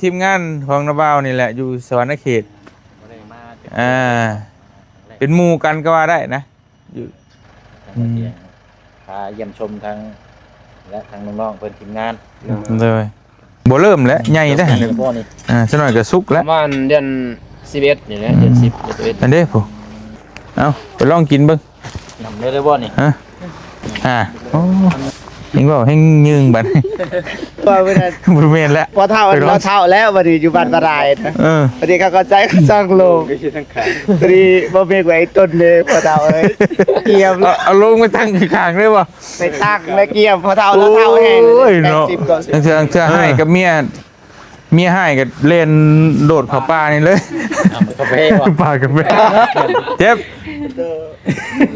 ທີມງານຂອງນ້າບ່າວນີ້ແຫຼະ ຢູ່ສະຫວັນນະເຂດ ບໍ່ໄດ້ມາຈັກ ອ່າ ເປັນໝູ່ກັນກໍວ່າໄດ້ນະ ຢູ່ ອືມ ພາຢ້ຽມຊົມທາງ ແລະ ທາງນ້ອງໆເພິ່ນທີມງານ ໂດຍ ບໍ່ເລີ່ມແຫຼະ ໃຫຍ່ແລ້ວ ອ່າ ສະໜ້ອຍກໍສຸກແລ້ວ ປະມານເດືອນສິບເອັດນີ້ແຫຼະ ເດືອນສິບ ເດືອນສິບເອັດ ອັນເດ້ຜູ້ ເອົາ ໄປລອງກິນເບິ່ງ ນຳເລີຍບໍ່ນີ້ ຮະ ອ່າ ໂອ້ ເຮັງເວົ້າເຮັງຍືງບັດ ວ່າເວລາ ບໍ່ແມ່ນແລ້ວ ພໍເຖົ້າ ໄປລອງ ເຖົ້າແລ້ວບັດນີ້ຢູ່ບ້ານປາລາຍນະ ເອີ ບັດນີ້ເຂົາກໍໃຊ້ສອງໂລ ໄປທີ່ທາງຂ້າງ ບັດນີ້ບໍ່ມີໄວ້ຕົ້ນເດ້ ພໍເຖົ້າເອີຍ ກຽມ ເອົາ ເອົາລົງໄປຕັ້ງຂ້າງໆເລີຍບໍ່ ໄປຕັ້ງແລ້ວກຽມ ພໍເຖົ້າລາວເຖົ້າແຮງ ໂອ້ຍເນາະ ແປດສິບ ເກົ້າສິບ ເທື່ອ ເທື່ອ ເອີ ໃຫ້ກັບເມຍ ເມຍຮ້າຍກໍແລ່ນໂດດເຂົ້າປ່ານີ້ເລີຍ ອ່າ ກາເຟບໍ່ ປ່າກາເຟ ເຈັບ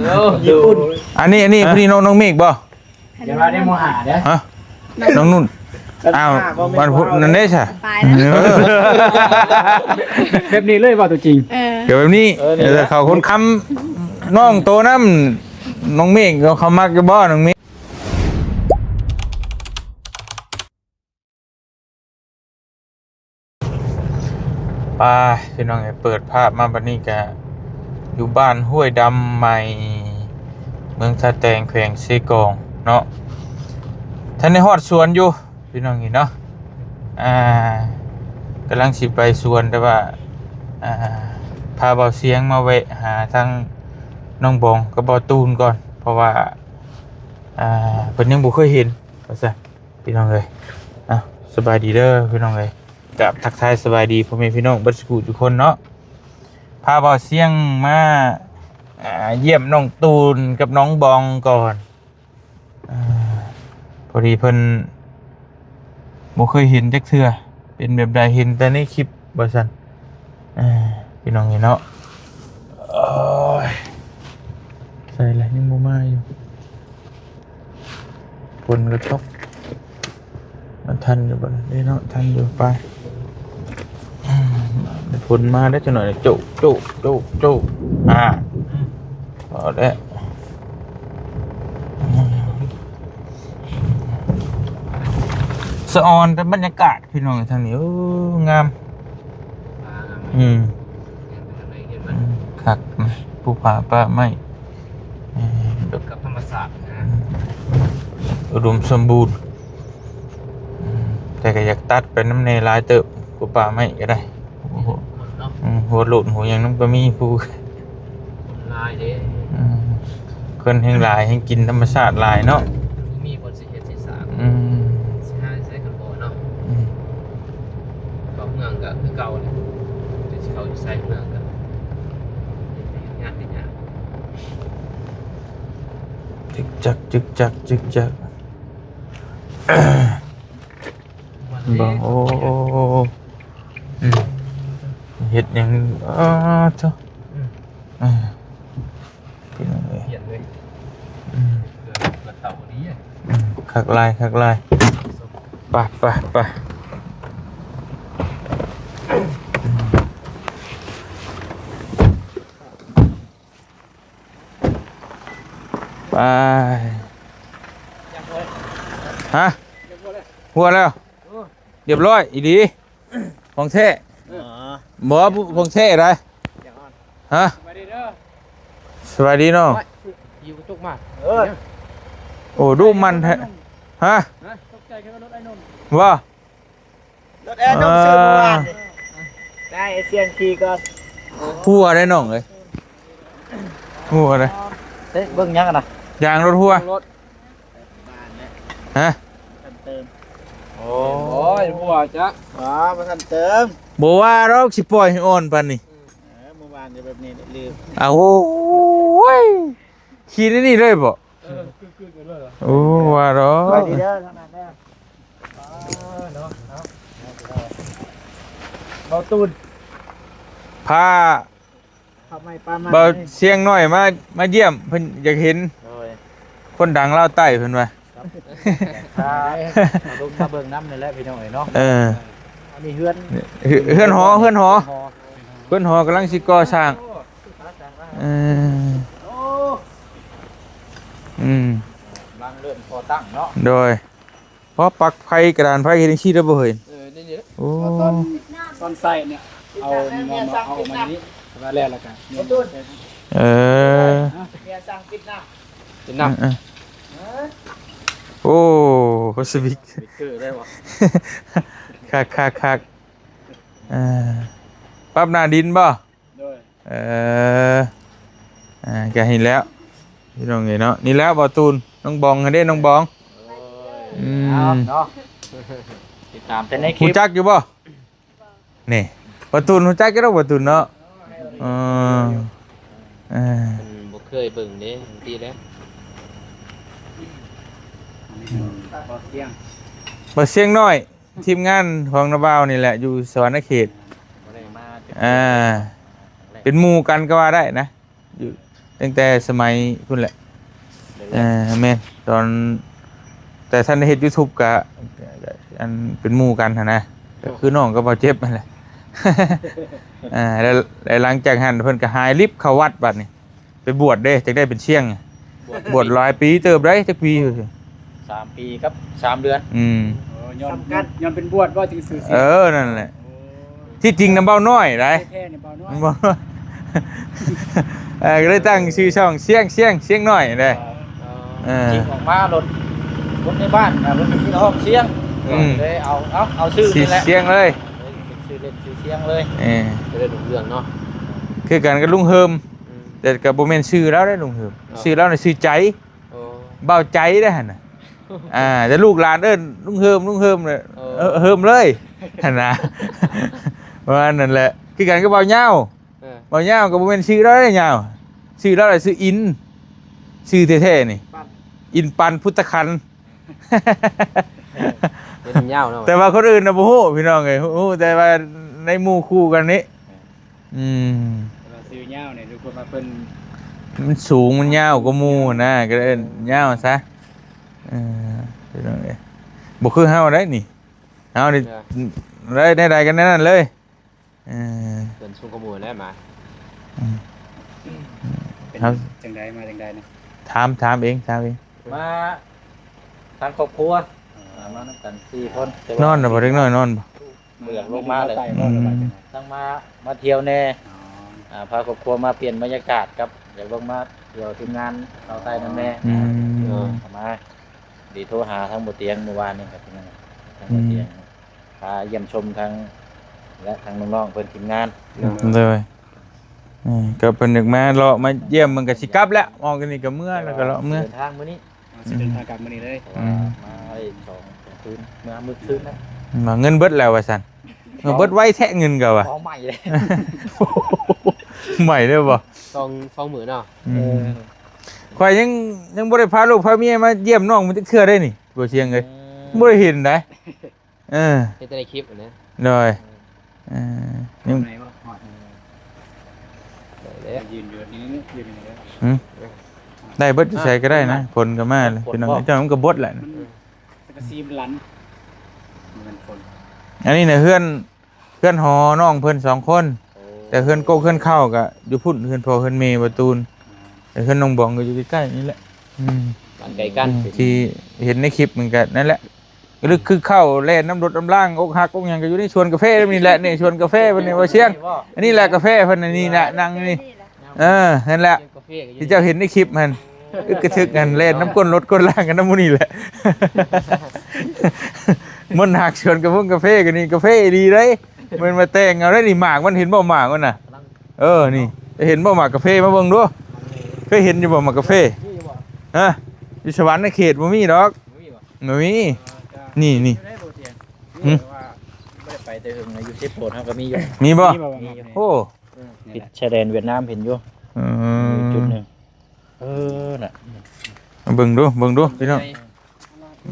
ໂອ້ ຍີ່ປຸ່ນ ອັນນີ້ ອັນນີ້ ອ່ະ ຜູ້ນີ້ນ້ອງ ນ້ອງເມກບໍ່ ຢ່າວ່າໄດ້ມໍຫ້າເດີ ຮະ ນ້ອງນຸ່ນ ອ້າວ ບ້ານພຸ້ນນັ້ນເດ້ຊະ ເອີ ແບບນີ້ເລີຍເວົ້າຕົວຈິງ ເອີ ກໍແບບນີ້ ເອີ ນີ້ແຫຼະ ເອີ ເຂົາຄົນຄຳ ນ້ອງໂຕນຳ ນ້ອງເມກ ເຂົາມັກຢູ່ບໍ່ ນ້ອງເມກ? ໄປພີ່ນ້ອງເອີຍ ເປີດພາບມາບັດນີ້ກະຢູ່ບ້ານຫ້ວຍດຳໃໝ່ ເມືອງທ່າແຕງ ແຂວງເຊກອງເນາະ ທັນໄດ້ຮອດສວນຢູ່ພີ່ນ້ອງເອີຍເນາະ ອ່າ ກຳລັງຊິໄປສວນ ແຕ່ວ່າ ອ່າ ພາບ່າວຊຽງມາແວະຫາທາງນ້ອງບອງກັບບ່າວຕູນກ່ອນ ເພາະວ່າ ອ່າ ເພິ່ນຍັງບໍ່ເຄີຍເຫັນວ່າຊັ້ນ ພີ່ນ້ອງເອີຍ ເອົ້າ ສະບາຍດີເດີພີ່ນ້ອງເອີຍ ກາບທັກທາຍສະບາຍດີພໍ່ແມ່ພີ່ນ້ອງເບິດສູ່ຜູ້ສູ່ຄົນເນາະ ພາບ່າວຊຽງມາ ອ່າ ຢ້ຽມນ້ອງຕູນກັບນ້ອງບອງກ່ອນ ອ່າ ພໍດີເພິ່ນບໍ່ເຄີຍເຫັນຈັກເທື່ອ ເປັນແບບໃດ ເຫັນແຕ່ໃນຄລິບວ່າຊັ້ນ ອ່າ ພີ່ນ້ອງເອີຍເນາະ ໂອ້ຍ ໃສ່ລະ ຍັງບໍ່ມາຢູ່ ຝົນກໍຕົກ ມັນທັນຢູ່ບໍ່ລະເດ້ເນາະ ທັນຢູ່ ໄປ ຝົນມາແລ້ວ ຈັກໜ້ອຍ ໂຈະ ໂຈະ ໂຈະ ໂຈະ ອ່າ ເອົາແລ້ວ ສະອອນແຕ່ບັນຍາກາດ ພີ່ນ້ອງ ທາງນີ້ ໂອ້ ງາມ ອືມ ອືມ ຄັກນະ ພູຜາປ່າໄມ້ ເອີ ກັບທຳມະຊາດນະ ອືມ ອຸດົມສົມບູນ ອືມ ແຕ່ກໍຢາກຕັດໄປນຳແດ່ ຫຼາຍເຕີບກວ່າປ່າໄມ້ກໍໄດ້ ເນາະ ອືມ ຫົວໂລ້ນຫົວຫຍັງນຳກໍມີຜູ້ ຄົນຫຼາຍເດ້ ອືມ ຄົນແຮ່ງຫຼາຍ ແຮ່ງກິນທຳມະຊາດຫຼາຍເນາະ ບໍ່ມີຄົນຊິເຮັດຊິສ້າງ ອືມ ຊິຫາໃສ່ກັນບໍ່ເນາະ ອືມ ເຂົ້າເມືອງກໍຄືເກົ່າແຫຼະ ຈະຊິເຂົ້າຢູ່ໃສເມືອງກໍຍາກ ຍາກ ຍາກ ຈຶກຈັກ ຈຶກຈັກ ຈຶກຈັກ ບໍ່ ໂອ້ ອືມ ເຮັດຫຍັງ ອ້າ ໂທ້ ອືມ ອ່າ ພີ່ນ້ອງເອີຍ ຂຽນເລີຍ ອືມ ເກີດ ເກີດເຕົາດີ ອືມ ຄັກຫຼາຍ ຄັກຫຼາຍ ໄປ ໄປ ໄປ ໄປ ຮະ ຫົວແລ້ວ ຮຽບຮ້ອຍອີ່ຫຼີ ຂອງແທ້ ອໍ ບໍ່ ຂອງແທ້ໃດ ຮະ ສະບາຍດີເດີ ສະບາຍດີນ້ອງ ໂອ້ຍ ຫິວກະຈົກມາ ເອີ ໂອ້ ດຸໝັ່ນແທ້ ຮະ ຕົກໃຈຄືວ່າລົດອ້າຍນົນ ວ່າ ລົດແອນ ອ່າ ນ້ອງຊື້ເມື່ອວານນີ້ ໄດ້ ໄອ້ສຽງຂີ່ກ່ອນ ຮົ່ວໄດ໋ນ້ອງເອີຍ ຮົ່ວໄດ໋ ເອີ ເບິ່ງຫຍັງຫັ້ນນະ ຢາງລົດຮົ່ວ ຮະ ບໍ່ທັນເຕີມ ໂອ້ຍ ບໍ່ວ່າຈະ ອໍ ບໍ່ທັນເຕີມ ບໍ່ວ່າດອກ ຊິປ່ອຍໃຫ້ອ່ອນປານນີ້ ເອີ ເມື່ອວານກໍແບບນີ້ແຫຼະ ລືມ ອ້າວ ໂອ້ຍ ຂີ່ໃນນີ້ເລີຍບໍ່? ເອີ ກຶກໆກັນເລີຍ ໂອ້ ວ່າດອກ ສະບາຍດີເດີ ທາງນັ້ນເດີ ອໍ ເນາະ ເອົາ ເບົາຕູນ ພາ ຂ້າວໃໝ່ປາໃໝ່ ເບົາຊຽງນ້ອຍມາ ມາຢ້ຽມ ເພິ່ນຢາກເຫັນ ໂດຍ ຄົນດັງລາວໃຕ້ເພິ່ນວ່າ ພາ ມາເບິ່ງ ມາເບິ່ງນຳນີ້ແຫຼະພີ່ນ້ອງເອີຍເນາະ ເອີ ອັນນີ້ເຮືອນ ເຮືອນ ເຮືອນຫໍ ເຮືອນຫໍ ເຮືອນຫໍ ເຮືອນຫໍກຳລັງຊິກໍ່ສ້າງ ເອີ ໂອ້ ອືມ ກຳລັງເລີ່ມກໍ່ຕັ້ງເນາະ ໂດຍ ພໍປັກໄຟ ກະດານໄຟເຮັດຈັ່ງຊີ້ໄດ້ບໍ່ເຮີ້ຍ ເອີ ໂອ້ ຕອນ ຕອນໃສ່ເນຍ ເອົາມາ ເອົາມານີ້ ແລ້ວ ແລ້ວກໍ ເອີ ເມຍສັ່ງປິດນ້ຳ ກິນນ້ຳ ເອີ ໂອ້ ໂພສະວິກ ເກີດໄດ້ບໍ່? ຄັກໆໆ ເອີ ປັບໜ້າດິນບໍ່? ໂດຍ ເອີ ອ່າ ກະເຫັນແລ້ວ ພີ່ນ້ອງເອີຍເນາະ. ນີ້ແຫຼະບ່າວຕູນ ນ້ອງບອງຫັ້ນເດ້ ນ້ອງບອງ ໂອ້ຍ ອືມ ເອົາເນາະ ຕິດຕາມແຕ່ໃນຄລິບ ຮູ້ຈັກຢູ່ບໍ່? ນີ້ ບ່າວຕູນ ຮູ້ຈັກຢູ່ດອກ ບ່າວຕູນເນາະ ເອີ ເອີ ເພິ່ນບໍ່ເຄີຍເບິ່ງເດ້ ຈັ່ງຊີ້ແຫຼະ ບ່າວຊຽງ ບ່າວຊຽງນ້ອຍ ທີມງານຂອງນ້າບ່າວນີ້ແຫຼະ ຢູ່ສະຫວັນນະເຂດ ບໍ່ໄດ້ມາຈັກ ອ່າ ເທື່ອ ເປັນໝູ່ກັນກໍວ່າໄດ້ນະ ຢູ່ຕັ້ງແຕ່ສະໄໝພຸ້ນແຫຼະ ເອີ ແມ່ນ ຕອນ ແຕ່ທັນໄດ້ເຮັດຢູທູບກະ ອັນ ເປັນໝູ່ກັນຫັ້ນນະ ກໍຄືນ້ອງກັບບ່າວເຈັບຫັ້ນແຫຼະ ອ່າ ແລ້ວ ແລ້ວຫຼັງຈາກຫັ້ນເພິ່ນກໍຫາຍລິບເຂົ້າວັດບັດນີ້ ໄປບວດເດ້ ຈັ່ງໄດ້ເປັນຊຽງ ບວດ ບວດຫຼາຍປີເຕີບໃດ ຈັກປີ? ສາມປີກັບສາມເດືອນ ອືມ ໂອ້ ຍ້ອນ ຍ້ອນເປັນບວດບໍ່ ຈຶ່ງຊື່ຊຽງ ເອີ ນັ້ນແຫຼະ ໂອ້ ທີ່ຈິງນະ ເບົານ້ອຍໃດ ແທ້ໆ ນີ້ເບົານ້ອຍ ບໍ່ ເອີ ກໍເລີຍຕັ້ງຊື່ຊ່ອງຊຽງ ຊຽງ ຊຽງນ້ອຍເດ້ ເອີ ເອີ ທີ່ອອກມາລົດ ຄົນໃນບ້ານນະ ເພິ່ນກໍຊິຮ້ອງຊຽງ ອືມ ເລີຍເອົາ ເອົາ ເອົາຊື່ນີ້ແຫຼະ ຊຽງເລີຍ ເອີ ເປັນຊື່ເລ່ນຊື່ຊຽງເລີຍ ເອີ ກໍເລີຍຮຸ່ງເຮືອງເນາະ ຄືກັນກັບລຸງເຮີມ ອືມ ແຕ່ກໍບໍ່ແມ່ນຊື່ລາວເດ້ລຸງເຮີມ ເອີ ຊື່ລາວນະຊື່ໃຈ ໂອ້ ບ່າວໃຈເດ້ຫັ້ນນະ ອ່າ ແຕ່ລູກຫຼານເອີ້ນລຸງເຮີມ ລຸງເຮີມເລີຍ ເອີ ເອີ ເຮີມເລີຍຫັ້ນນະ ປະມານນັ້ນແຫຼະ ຄືກັນກັບບ່າວຍາວ ເອີ ບ່າວຍາວກໍບໍ່ແມ່ນຊື່ລາວເດ້ຍາວ ຊື່ລາວລະຊື່ອິນ ຊື່ແທ້ໆນີ້ ປັນ ອິນປັນພຸດຕະຄັນ ເປັນຍາວເນາະ ແຕ່ວ່າຄົນອື່ນນະບໍ່ຮູ້ພີ່ນ້ອງເອີຍ ຮູ້ ຮູ້ແຕ່ວ່າໃນໝູ່ຄູ່ກັນນີ້ ອືມ ແຕ່ວ່າຊື່ຍາວນີ້ ຄືຄົນວ່າເພິ່ນ ມັນສູງ ມັນຍາວກວ່າໝູ່ນະ ກໍເອີ້ນຍາວຊະ ເອີ ພີ່ນ້ອງເອີຍ ບໍ່ຄືເຮົາໄດ໋ນີ້ ເຮົານີ້ ເອີ ໄດ້ແນວໃດກໍແນວນັ້ນເລີຍ ເອີ ເພິ່ນສູງກວ່າໝູ່ແລ້ວໝາ ອືມ ເປັນ ເຮົາ ຈັ່ງໃດ ມາຈັ່ງໃດນະ? ຖາມ ຖາມເອງ ຖາມເອງ ມາທັງຄອບຄົວ ອ່າ ມານຳກັນສີ່ຄົນ ແຕ່ວ່າ ນອນແລ້ວບໍ່? ເດັກນ້ອຍນອນບໍ່? ບໍ່ຢາກລົງມາເລີຍ ອືມ ທັງມາ ມາທ່ຽວແດ່ ອໍ ອ່າ ພາຄອບຄົວມາປ່ຽນບັນຍາກາດກັບ ຢາກລົງມາທ່ຽວທີມງານເຊົາໃຕ້ນຳແດ່ ອືມ ເອີ ເຂົ້າມາ ດີໂທຫາທາງບໍ່ຕຽງມື້ວານນີ້ ກັບທາງ ທາງ ອືມ ບໍ່ຕຽງ ພາຢ້ຽມຊົມທາງ ແລະ ທາງນ້ອງໆເພິ່ນທີມງານ ໂດຍ ເອີ ກໍເພິ່ນຢາກມາເລາະມາຢ້ຽມ ມັນກໍຊິກັບແລ້ວ ອອກຈາກນີ້ກໍເມືອ ແລ້ວກໍເລາະເມືອ ເດີນທາງມື້ນີ້ ອືມ ຊິເດີນທາງກັບມື້ນີ້ເລີຍ ອືມ ມາໄດ້ສອງ ສອງຄືນ ເມືອມື້ຄືນນະ ມາເງິນເບິດແລ້ວວ່າຊັ້ນ ເອົາ ເບິດໄວແທ້ເງິນກໍວ່າ ເອົາໃໝ່ເລີຍ ໃໝ່ເລີຍບໍ່? ສອງ ສອງມື້ເນາະ ອືມ ເອີ ຂ້ອຍຍັງ ຍັງບໍ່ໄດ້ພາລູກພາເມຍມາຢ້ຽມນ້ອງມັນຈັກເທື່ອໄດ໋ນີ້ ບໍ່ຊຽງເອີຍ ອືມ ບໍ່ໄດ້ເຫັນໃດ ເອີ ເຫັນແຕ່ໃນຄລິບນະ ໂດຍ ເອີ ຍັງ ໄດ້ບໍ່? ຮອດ ໄດ້ແລ້ວ ຢືນຢູ່ນີ້ ຢືນຢູ່ນີ້ເດີ ຫືມ ໄດ້ເບິດຢູ່ໃສກໍໄດ້ນະ ຝົນກໍມາແລ້ວ ຝົນ ພີ່ນ້ອງ ເຈົ້າມັນກໍບົດແຫຼະ ມັນ ເອີ ສັງກະສີມັນຫຼັນ ມັນຝົນ ອັນນີ້ນະ ເຮືອນ ເຮືອນຫໍນ້ອງເພິ່ນສອງຄົນ ໂອ້ ແຕ່ເຮືອນກົກເຮືອນເຄົ້າກໍຢູ່ພຸ້ນ ເຮືອນພໍ່ເຮືອນແມ່ບ່າວຕູນ ແຕ່ເຮືອນນ້ອງບອງກໍຢູ່ໃກ້ໆນີ້ແຫຼະ ອືມ ບ້ານໃກ້ກັນ ອືມ ທີ່ເຫັນໃນຄລິບມັນກໍນັ້ນແຫຼະ ກໍຄືເຂົ້າແລ່ນນຳລົດນຳລາງ ອົກຫັກອົກຫຍັງກໍຢູ່ໃນສວນກາເຟນີ້ແຫຼະ ນີ້ສວນກາເຟເພິ່ນນີ້ ບໍ່ຊຽງ ອັນນີ້ແຫຼະກາເຟເພິ່ນ ອັນນີ້ນະ ນັ່ງຢູ່ນີ້ ເອີ ນັ້ນແຫຼະ ທີ່ເຈົ້າເຫັນໃນຄລິບຫັ້ນ ອຶກກະທຶກຫັ້ນ ແລ່ນນຳກົ້ນລົດກົ້ນລາງກັນນຳໝູ່ນີ້ແຫຼະ ມັນຫັກສວນກາຟົງກາເຟກັນນີ້ ກາເຟດີເດ້ ມັນມາແຕ່ງເອົາໄດ້ນີ້ ໝາກມັນເຫັນບໍ່ ໝາກມັນນະ ເອີ ນີ້ ເຫັນບໍ່ໝາກກາເຟ ມາເບິ່ງດູ ເຄີຍເຫັນຢູ່ບໍ່ໝາກກາເຟ? ຮະ ຢູ່ສະຫວັນນະເຂດບໍ່ມີດອກ ບໍ່ມີ ນີ້ ນີ້ ຫຶ? ບໍ່ໄດ້ໄປແຕ່ເຫິງນະ ຢູ່ເຊໂປນເຮົາກໍມີຢູ່ ມີບໍ່? ມີບໍ່ ມີຢູ່ ໂອ້ ຕິດຊາຍແດນຫວຽດນາມເຫັນຢູ່ ອືມ ຢູ່ຈຸດໜຶ່ງ ເອີ ນະ ເບິ່ງດູ ເບິ່ງດູພີ່ນ້ອງ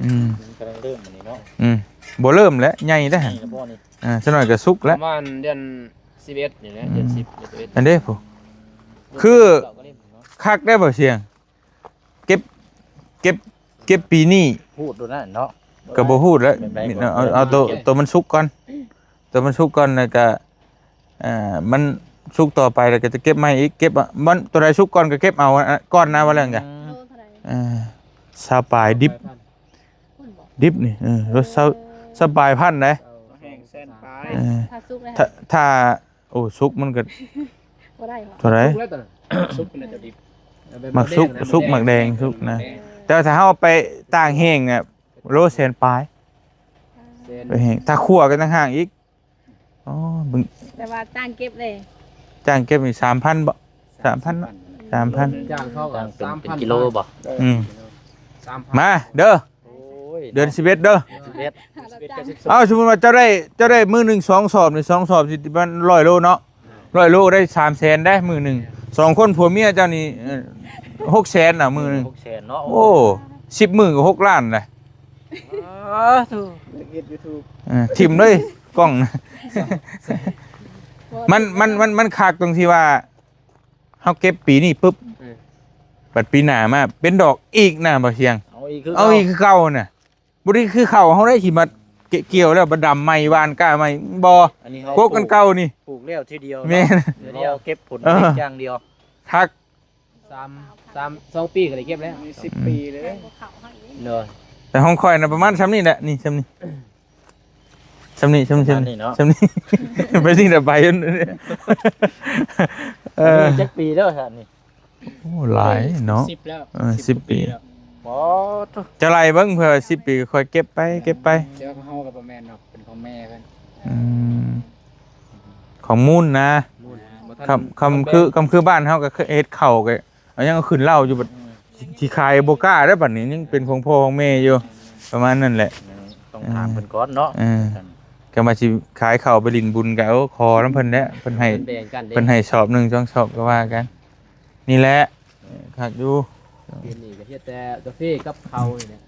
ອືມ ກຳລັງເລີ່ມອັນນີ້ເນາະ ອືມ ບໍ່ເລີ່ມແຫຼະ ໃຫຍ່ແລ້ວ ໃຫຍ່ແລ້ວບໍ່ນີ້ ອ່າ ສັກໜ້ອຍກໍສຸກແລ້ວ ປະມານເດືອນສິບເອັດນີ້ແຫຼະ ອືມ ເດືອນສິບ ເດືອນສິບເອັດ ອັນເດ້ຜູ້ ຄືຄັກໄດ້ບໍ່ຊຽງ ເກັບ ເກັບ ເກັບປີນີ້ ຮູດໂດນນັ້ນເນາະ ກໍບໍ່ຮູດແລ້ວ ເອົາ ເອົາໂຕ ເກັບ ໂຕມັນສຸກກ່ອນ ໂຕມັນສຸກກ່ອນ ແລ້ວກໍ ອ່າ ມັນສຸກຕໍ່ໄປ ແລ້ວກໍຈະເກັບໃໝ່ອີກ ເກັບ ມັນໂຕໃດສຸກກ່ອນກໍເກັບເອົາ ອ່າ ກ່ອນນະ ວ່າແລ້ວກໍ ອືມ ໂລເທົ່າໃດ? ອ່າ ຊາວປາຍດິບ ດິບນີ້ ເອີ ໂລຊາວ ຊາວປາຍພັນໃດ ແພງ ເອີ ຖ້າສຸກແລ້ວ ຖ້າ ຖ້າ ໂອ້ ສຸກມັນກໍບໍ່ໄດ້ຫວາ ເທົ່າໃດ ສຸກແລ້ວຕອນນັ້ນ ສຸກເພິ່ນຈະດິບ ໝາກສຸກ ສຸກໝາກແດງ ສຸກນະ ແຕ່ວ່າຖ້າເຮົາໄປຕາກແຫ້ງນະ ໂລແສນປາຍ ແສນ ໄປແຫ້ງ ຖ້າຂົ້ວກໍຕ່າງຫາກອີກ ອໍ ເບິ່ງ ແຕ່ວ່າຈ້າງເກັບເດ້ ຈ້າງເກັບນີ້ສາມພັນບໍ ສາມພັນເນາະ ສາມພັນ ຈ້າງເຂົາກໍ ຈ້າງເປັນ ສາມພັນ ເປັນກິໂລບໍ ເອີ ອືມ ສາມພັນ ມາເດີ ໂອ້ຍ ເດືອນສິບເອັດເດີ ເດືອນສິບເອັດ ເອົາ ສົມມຸດວ່າເຈົ້າໄດ້ ເຈົ້າໄດ້ມື້ໜຶ່ງສອງສອບນີ້ ສອງສອບຊິປະມານຮ້ອຍໂລເນາະ ຮ້ອຍໂລກໍໄດ້ສາມແສນໄດ໋ມື້ໜຶ່ງ ສອງຄົນຜົວເມຍເຈົ້ານີ້ ເອີ ຫົກແສນນະມື້ໜຶ່ງ ຫົກແສນເນາະ ໂອ້ ສິບມື້ກໍຫົກລ້ານນະ ອໍ ໂທ້ ເຮັດຢູທູບ ເອີ ຖິ້ມເລີຍກ້ອງ ມັນ ມັນ ມັນ ມັນຄັກຕົງທີ່ວ່າ ເຮົາເກັບປີນີ້ປຶບ ເອີ ບັດປີໜ້າມາເປັນດອກອີກນະ ບໍ່ສຽງ ເອົາອີກຄື ເອົາອີກຄືເກົ່ານະ ບໍ່ໄດ້ຄືເຂົ້າເຮົາໄດ້ທີ່ມາເກ- ກ່ຽວແລ້ວບັດດຳໃໝ່ ຫວ່ານກ້າໃໝ່ ບໍ່ ອັນນີ້ເຮົາ ກົກອັນເກົ່ານີ້ ປູກແລ້ວທີດຽວ ແມ່ນ ເຮົາເກັບຜົນ ເອີ ຢ່າງດຽວ ຄັກ ສາມ ສາມ ສອງປີກໍໄດ້ເກັບແລ້ວ ສິບປີເລີຍ ໂດຍ ແຕ່ຂອງຂ້ອຍນະປະມານຊ່ຳນີ້ແຫຼະ ນີ້ຊ່ຳນີ້ ຊ່ຳນີ້ ຊ່ຳນີ້ ປະມານນີ້ເນາະ ຊ່ຳນີ້ ໄປຊິໄດ້ໄປ ເອີ ອັນນີ້ຈັກປີແລ້ວຊະນີ້ ໂອ້ ຫຼາຍເນາະ ສິບແລ້ວ ເອີ ສິບ ສິບກວ່າປີແລ້ວ ໂອ້ ໂທ້ ຈະໄລ່ເບິ່ງ ເພື່ອສິບປີກໍຄ່ອຍເກັບໄປ ເກັບໄປ ແຕ່ວ່າຂອງເຮົາກໍບໍ່ແມ່ນເນາະ ເປັນຂອງແມ່ເພິ່ນ ອືມ ຂອງມູນນະ ມູນ ບໍ່ທັນ ຄຳ ຄຳຄື ຄຳຄືບ້ານເຮົາກໍເຮັດເຂົ້າກໍ ເອົາຫຍັງ ເອົາຂຶ້ນເລົ້າຢູ່ ບັດ ເອີ ຊິຂາຍບໍ່ກ້າເດ້ ບັດນີ້ຍັງເປັນຂອງພໍ່ຂອງແມ່ຢູ່ ປະມານນັ້ນແຫຼະ ຕ້ອງຖາມເພິ່ນກ່ອນເນາະ ເອີ ຄັນວ່າຊິຂາຍເຂົ້າໄປຫຼິ້ນບຸນກໍ ໂອ້ ຂໍນຳເພິ່ນແຫຼະ ເພິ່ນໃຫ້ ເພິ່ນແບ່ງກັນເດ້ ເພິ່ນໃຫ້ສອບໜຶ່ງສອງສອບກໍວ່າກັນ ນີ້ແຫຼະ ເອີ ຄັກຢູ່ ປີນີ້ກໍເຮັດແຕ່ກາເຟກັບເຂົ້ານີ້ແຫຼະ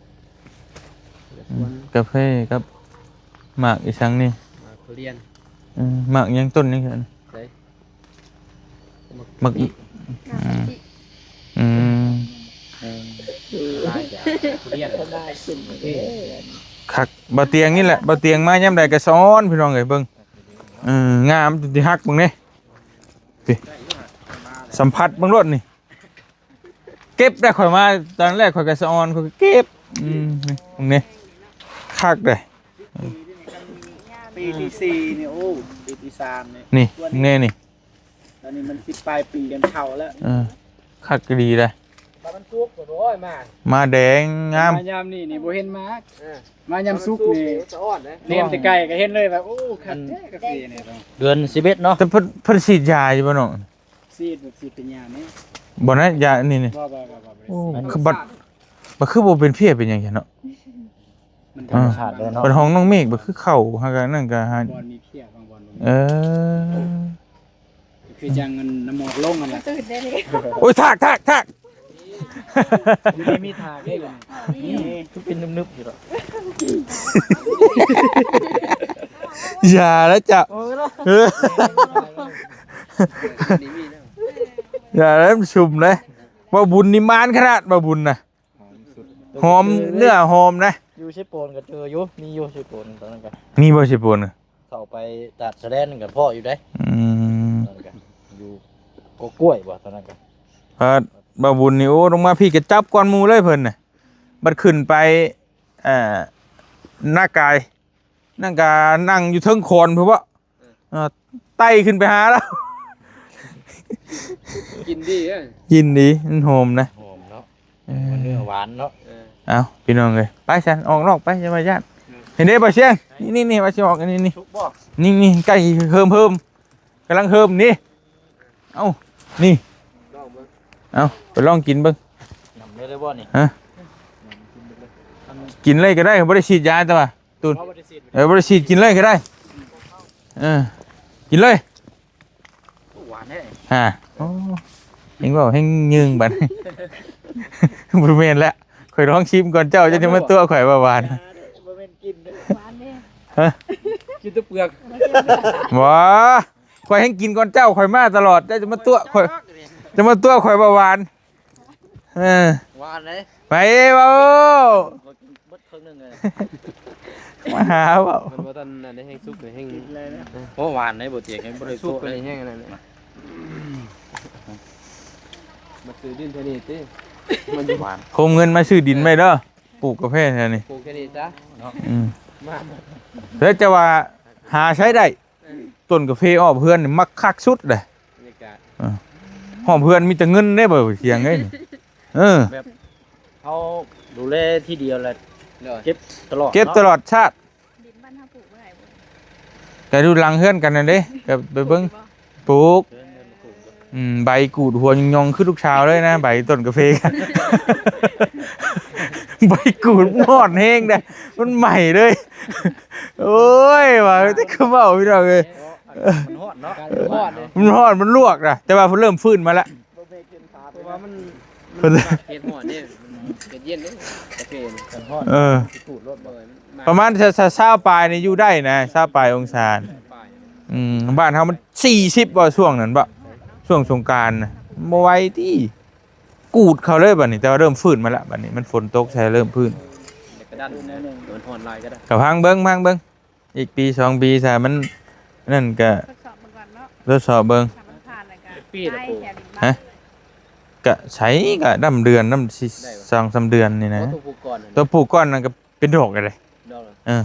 ອືມ ກາເຟກັບໝາກອີ່ສັງນີ້ ໝາກທຸລຽນ ເອີ ໝາກຫຍັງ ຕົ້ນຫຍັງ ໃສ ໝາກ ໝາກ ອືມ ອືມ ອືມ ຫຼາຍຢ່າງ ທຸລຽນ ສະບາຍຂຶ້ນເດ້ ຄັກ ບ່າວຕຽງນີ້ແຫຼະ ບ່າວຕຽງມາຍາມໃດກໍສະອອນ ພີ່ນ້ອງເອີຍ ເບິ່ງ ເອີ ງາມຈົນຊິຫັກ ເບິ່ງເດ້ ນີ້ ສຳຜັດເບິ່ງໂລດນີ້ ເກັບໄດ້ ຂ້ອຍມາຕອນແລກຂ້ອຍກໍສະອອນ ຂ້ອຍກໍເກັບ ອືມ ນີ້ ນີ້ ຄັກເດ້ ປີທີສີ່ນີ້ ໂອ້ ປີທີສາມນີ້ ນີ້ ນີ້ ນີ້ ຕອນນີ້ມັນສິບປາຍປີກັນເຖົ້າແລ້ວ ເອີ ຄັກອີ່ຫຼີເດ້ ມັນສຸກ ໂອ້ຍ ມາ ມາແດງງາມ ມາຍາມນີ້ນີ້ບໍ່ເຫັນໝາກ ເອີ ມາຍາມສຸກນີ້ ສະອອນເດ້ ເຫັນແຕ່ໄກກໍເຫັນເລີຍວ່າ ໂອ້ ຄັກແທ້ກາເຟນີ້ ເດືອນສິບເອັດເນາະ ແຕ່ເພິ່ນ ເພິ່ນສີດຢາຢູ່ບໍ່ນ້ອງ? ສີດແບບສີດເປັນຢານີ້ ບໍ່ນະ ຢາອັນນີ້ນີ້ ບໍ່ ບໍ່ ບໍ່ ບໍ່ໄດ້ ໂອ້ ຄືບັດ ບັດຄືບໍ່ເປັນເພຍເປັນຫຍັງຊັ້ນເນາະ ມັນທຳມະຊາດເລີຍເນາະ ບັດຫ້ອງນ້ອງເມກບັດຄືເຂົ້າຫາກັນນັ້ນກໍຫາ ບ່ອນມີເພຍບາງບ່ອນບໍ່ມີ ເອີ ຄືຈັ່ງອັນນ້ຳໝອກລົງຫັ້ນແຫຼະ ຕື່ນໄດ້ເລີຍ ໂອ້ຍ ທາກ ທາກ ທາກ ຢູ່ນີ້ມີທາກເດ້ ນີ້ຄືເປັນໜຶບໆຢູ່ດອກ ຢ່າແລ້ວເຈົ້າ ໂອ້ຍເນາະ ເອີ ຢ່າແລ້ວ ມັນຊຸມເດ້ ບ່າວບຸນນີ້ມານຂະໜາດ ບ່າວບຸນນະ ຫອມເນື້ອຫອມນະ ຢູ່ເຊໂປນກໍເຈີຢູ່ ມີຢູ່ເຊໂປນຕອນນັ້ນກໍ ມີບໍ່ເຊໂປນນະ? ເຂົ້າໄປຕາດສະແດນກໍພໍ້ຢູ່ເດ້ ອືມ ຕອນນັ້ນກໍຢູ່ກົກກ້ວຍບໍ່ ຕອນນັ້ນກໍ ອ່າ ບ່າວບຸນນີ້ ໂອ້ ລົງມາພີ້ກໍຈັບກ່ອນໝູ່ເລີຍເພິ່ນນະ ບັດຂຶ້ນໄປ ເອີ ນາກາຍ ນັ້ນກໍນັ່ງຢູ່ເທິງຄອນພຸ້ນບໍ ເອີ ເອີ ໄຕ່ຂຶ້ນໄປຫາລາວ ກິນດີເດ້ ກິນດີ ມັນຫອມນະ ຫອມເນາະ ເອີ ມັນເນື້ອຫວານເນາະ ເອີ ເອົ້າ ພີ່ນ້ອງເອີຍ ໄປຊັ້ນ ອອກນອກໄປ ຢ່າວ່າຢ້ານ ເອີ ເຫັນເດ້ ບ່າວຊຽງ ນີ້ໆ ວ່າຊິອອກ ນີ້ໆ ສຸກບໍ່ ນີ້ໆ ໃກ້ເຮີມໆ ກຳລັງເຮີມນີ້ ເອົ້າ ນີ້ ລອງເບິ່ງ ເອົ້າ ໄປລອງກິນເບິ່ງ ນຳເລີຍໄດ້ບໍ່ນີ້ ຮະ ກິນເລີຍກໍໄດ້ ບໍ່ໄດ້ສີດຢາ ແຕ່ວ່າ ຕູນ ບໍ່ໄດ້ສີດ ເອີ ບໍ່ໄດ້ສີດ ກິນເລີຍກໍໄດ້ ເອີ ກິນເລີຍ ຫວານແທ້ ຮະ ໂອ້ ເຮັງເວົ້າເຮັງຍືງບັດ ບໍ່ແມ່ນແລ້ວ ຂ້ອຍລອງຊິມກ່ອນ ເຈົ້າ ເຈົ້າຈະມາຕົວະຂ້ອຍວ່າຫວານ ບໍ່ແມ່ນກິນເດ້ ຫວານເດ້ ຮະ ກິນແຕ່ເປືອກ ບໍ່ ຂ້ອຍແຮ່ງກິນກ່ອນເຈົ້າ ຂ້ອຍມາຕະຫຼອດ ເຈົ້າຈະມາຕົວະຂ້ອຍ ຈະມາຕົວະຂ້ອຍວ່າຫວານ ເອີ ຫວານເດ້ ໄປເວົ້າ ເບິດເຄິ່ງໜຶ່ງເລີຍ ມາຫາເວົ້າ ມັນບໍ່ທັນອັນນີ້ ແຮ່ງສຸກນີ້ແຮ່ງ ໂອ້ ຫວານເດ້ ບໍ່ຕຽງ ບໍ່ໄດ້ສຸກນີ້ແຮ່ງອັນນັ້ນເດ້ ມາຊື້ດິນແຖວນີ້ຕິ ມັນຫວານ ໂຮມເງິນມາຊື້ດິນໄວ້ເດີ ປູກກາແຟແຖວນີ້ ປູກແຖວນີ້ຊະ ອືມ ແລ້ວຈະວ່າ ຫາໃຊ້ໄດ້. ຕົ້ນກາເຟຮອບເຮືອນນີ້ມັກຄັກສຸດເດ້. ບັນຍາກາດ ເອີ ຮອບເຮືອນມີແຕ່ເງິນເດ້ ບໍ່ສຽງເອີຍ. ເອີ ແບບເຮົາດູແລທີດຽວແລ້ວ ໂດຍ ເກັບຕະຫຼອດ ເກັບຕະຫຼອດຊາດ. ເນາະ ດິນບ້ານເຮົາປູກບໍ່ໄດ້ບໍ່? ກະຢູ່ຫຼັງເຮືອນກັນນັ້ນເດ້ ກະໄປເບິ່ງ ປູກບໍ່? ປູກ ເອີ ປູກ ອືມ ໃບກູດຫົວຫຍ້ອງໆ ຄືລູກສາວເລີຍນະ ໃບຕົ້ນກາເຟ. ໃບກູດມັນຮ້ອນແຮງເດ້ ມັນໄໝ້ເລີຍ. ໂອ້ຍ ວ່າແຕ່ຄືເວົ້າ ພີ່ນ້ອງເອີຍ. ມັນຮ້ອນເນາະ ມັນຮ້ອນເດ້ ມັນຮ້ອນ ມັນລວກນະ ແຕ່ວ່າເລີ່ມຟື້ນມາແລ້ວ. ເພາະວ່າມັນ ມັນເຂດຮ້ອນເດ້ ມັນເຂດເຢັນເດ້ ກາເຟນີ້ ມັນຮ້ອນ ເອີ ມັນຊິປູດໂລດບໍ່? ໂດຍ ມັນ ປະມານຊາວ ຊາວປາຍນີ້ຢູ່ໄດ້ນະ ຊາວປາຍອົງສາ. ປາຍ ອືມ ບ້ານເຮົາມັນສີ່ສິບບໍ່ ຊ່ວງນັ້ນບໍ່ ຊ່ວງສົງການນະ ບໍ່ໄຫວຕິ ກູດເຂົ້າເລີຍບັດນີ້. ແຕ່ວ່າເລີ່ມຟື້ນມາແລ້ວ ບັດນີ້ມັນຝົນຕົກໃສ່ເລີ່ມຟື້ນ ກະດັນ ມັນຮ້ອນຫຼາຍກະດັນ. ກະຟັງເບິ່ງ ຟັງເບິ່ງ ອີກປີສອງປີ ຖ້າມັນນັ້ນກະ ທົດສອບເບິ່ງກ່ອນເນາະ ທົດສອບເບິ່ງ ຖ້າມັນຜ່ານແລ້ວກະ ຈັກປີລະປູກ ໄປແຖວດິນບ້ານ ຮະ? ກະໃສ ກະນຳເດືອນ ນຳ ໄດ້ບໍ່ ສອງສາມເດືອນນີ້ນະ. ໂອ້ ໂຕປູກກ່ອນ ໂຕປູກກ່ອນນັ້ນກະເປັນດອກເລີຍ ດອກເລີຍ ເອີ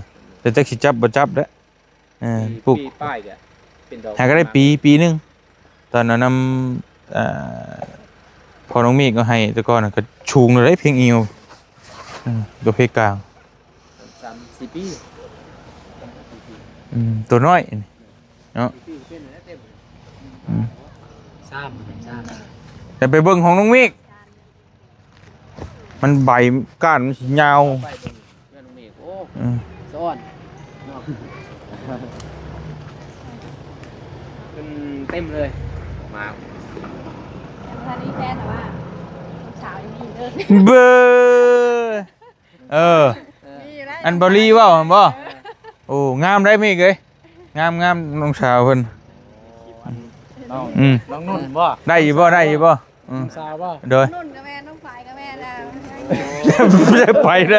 ແຕ່ຈັກຊິຈັບບໍ່ຈັບແຫຼະ. ເອີ ປີ ປູກ ປີປາຍກະເປັນດອກ ຫາກະໄດ້ປີ ປີໜຶ່ງ. ຕອນນັ້ນນຳ ເອີ ພໍ່ນ້ອງເມກເອົາໃຫ້ແຕ່ກ່ອນນະ ກະສູງເລີຍເພງອີວ ເອີ ກະເພກາງ ສາມສີ່ປີ ອືມ ໂຕນ້ອຍເນາະ ອືມ ແຕ່ໄປເບິ່ງຂອງນ້ອງເມກ ມັນໃບກ້ານມັນຊິຍາວ ໄປເບິ່ງເຮືອນນ້ອງເມກ ໂອ້ ອືມ ສະອອນເນາະ ເປັນເຕັມເລີຍ ໝາກ ຖ້າມີແຟນແຕ່ວ່າ ສາວຍັງມີເດີ ເບີ ເອີ ເອີ ອັນເບົາຫຼີເວົ້າຫັ້ນບໍ່? ເອີ ໂອ້ ງາມໄດ໋ເມກເອີຍ ງາມໆ ນ້ອງສາວເພິ່ນ ນ້ອງ ອືມ ນ້ອງນຸ່ນບໍ່? ໄດ້ຢູ່ບໍ່? ໄດ້ຢູ່ບໍ່? ອືມ ສາວບໍ່? ໂດຍ ນຸ່ນກະແມ່ນ ນ້ອງຝາຍກະແມ່ນ ໄປເດີ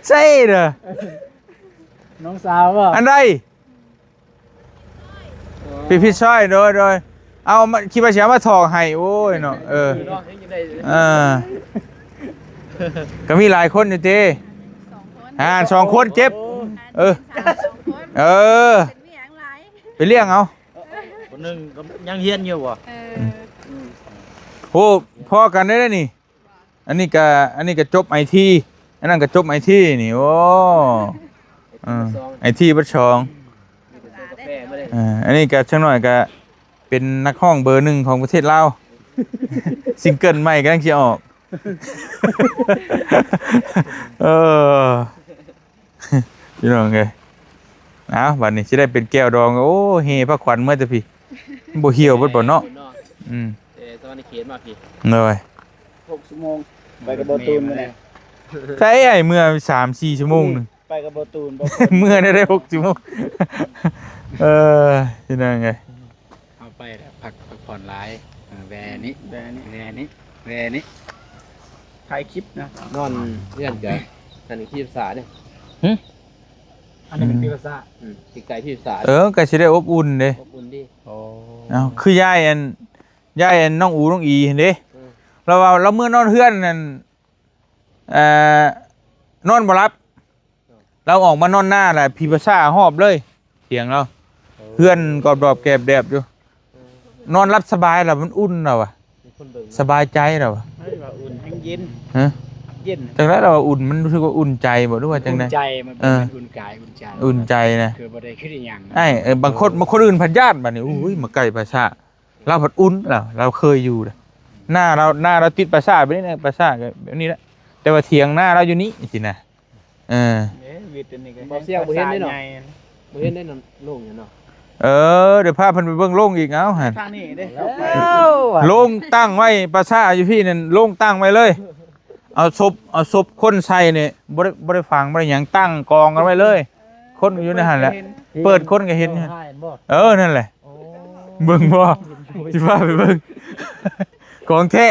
ໃຊ່ເດີ ນ້ອງສາວບໍ່? ອັນໃດ? ໄປຜິດຊອຍ ໂດຍ ໂດຍ ເອົາມາ ຄິດວ່າຊິເອົາມາຖອກໃຫ້ ໂອ້ຍເນາະ ເອີ ເອີ ກະມີຫຼາຍຄົນຢູ່ຕິ ສອງຄົນ ອ່າ ສອງຄົນເຈັບ ໂອ້ ເອີ ສາມ ສອງຄົນ ເອີ ເປັນຫຍັງຫຼາຍ ໄປລ້ຽງເອົາ ຄົນໜຶ່ງກະຍັງຮຽນຢູ່ບໍ່? ເອີ ອືມ ໂອ້ ພໍ້ກັນເດ້ນີ້. ອັນນີ້ກະ ອັນນີ້ກະຈົບໄອທີ ອັນນັ້ນກະຈົບໄອທີນີ້ ໂອ້ ເອີ ໄອທີເບິດສອງ ເອີ ອັນນີ້ກະຈັກໜ້ອຍກະເປັນນັກຮ້ອງເບີໜຶ່ງຂອງປະເທດລາວ ຊິງເກີນໃໝ່ກຳລັງຊິອອກ ເອີ. ພີ່ນ້ອງເອີຍ ເອົາ ບັດນີ້ຊິໄດ້ເປັນແກ້ວດອງ ໂອ້ ເຮພາຂວັນເມືອແຕ່ພີ້ ມັນບໍ່ຫ່ຽວເບິດບໍ່ເນາະ ເນາະ ອືມ ແຕ່ສະຫວັນນະເຂດມາພີ້ ໂດຍ ຫົກຊົ່ວໂມງ ໄປກັບບໍ່ຕູນມື້ນັ້ນ ໃຊ້ອ້າຍເມືອສາມສີ່ຊົ່ວໂມງໜຶ່ງ ໄປກັບບໍ່ຕູນ ບໍ່ ເມືອໄດ້ຫົກຊົ່ວໂມງ ເອີ ພີ່ນ້ອງເອີຍ. ເຮົາໄປແລ້ວພັກ ພັກຜ່ອນຫຼາຍ ເອີ ແວ່ນີ້ ແວ່ນີ້ ແວ່ນີ້ ແວ່ນີ້ ຖ່າຍຄລິບນະ ນອນເຮືອນກະ ອັນນີ້ທີ່ປາສາດເດ້ ຫຶ ອັນນີ້ເປັນທີ່ປາສາດ ອືມ ໃກ້ໆທີ່ປາສາດ ເອີ ກະຊິໄດ້ອົບອຸ່ນເດ້ ອົບອຸ່ນດີ ໂອ້ ເອົ້າ ຄືຍາຍອັນ ຍາຍອັນນ້ອງອູນ້ອງອີຫັ້ນເດ້ ເອີ ລາວວ່າລາວເມືອນອນເຮືອນນັ້ນ ເອີ ນອນບໍ່ຫຼັບ ລາວອອກມານອນໜ້າແລ້ວ ຜີປາສາດຮອບເລີຍ ຖຽງລາວ ເອີ ເຮືອນກອບດອບແກບແດບຢູ່ ເອີ ນອນຫຼັບສະບາຍລະ ມັນອຸ່ນລະວ່າ ມີຄົນເບິ່ງ ສະບາຍໃຈລະວ່າ ເຮີ້ຍ ວ່າອຸ່ນແຮງເຢັນ ຮະ ເຢັນ ຈັ່ງໃດລະວ່າອຸ່ນ ມັນຮູ້ສຶກວ່າອຸ່ນໃຈບໍ່ ຫຼືວ່າຈັ່ງໃດ ອຸ່ນໃຈ ມັນເປັນ ເອີ ອຸ່ນກາຍ ອຸ່ນໃຈ ອຸ່ນໃຈນະ ຄືບໍ່ໄດ້ຄິດອີ່ຫຍັງ ອ້າຍ ເອີ ບາງຄົນ ບາງຄົນອື່ນພັດຢ້ານ ບາດນີ້ ໂອ້ຍ ມາໃກ້ປາສາດ ລາວພັດອຸ່ນລະ ລາວເຄີຍຢູ່ລະ ໜ້າລາວ ໜ້າລາວຕິດປາສາດແບບນີ້ນະ ປາສາດກະແບບນີ້ລະ ແຕ່ວ່າຖຽງນາລາວຢູ່ນີ້ຊີ້ນະ ເອີ ເອີ ວິດອັນນີ້ກະ ບໍ່ ສຽງບໍ່ເຫັນເດ້ເນາະ ບໍ່ເຫັນໄດ້ນຳໂລງຢູ່ເນາະ ເອີ ດຽວພາເພິ່ນໄປເບິ່ງໂລງອີກ ເອົາຫັ້ນ ທາງນີ້ເດ້ ໂລງຕັ້ງໄວ້ ປາສາດຢູ່ພີ້ນັ້ນ ໂລງຕັ້ງໄວ້ເລີຍ ເອົາສົບ ເອົາສົບຄົນໃສ່ນີ້ ບໍ່ໄດ້ ບໍ່ໄດ້ຝັງ ບໍ່ໄດ້ຫຍັງ ຕັ້ງກອງກັນໄວ້ເລີຍ ຄົນກະຢູ່ໃນຫັ້ນແຫຼະ ເປີດຄົນກະເຫັນ ເອີ ນັ້ນແຫຼະ ເບິ່ງບໍ່ ຊິພາໄປເບິ່ງ ຂອງແທ້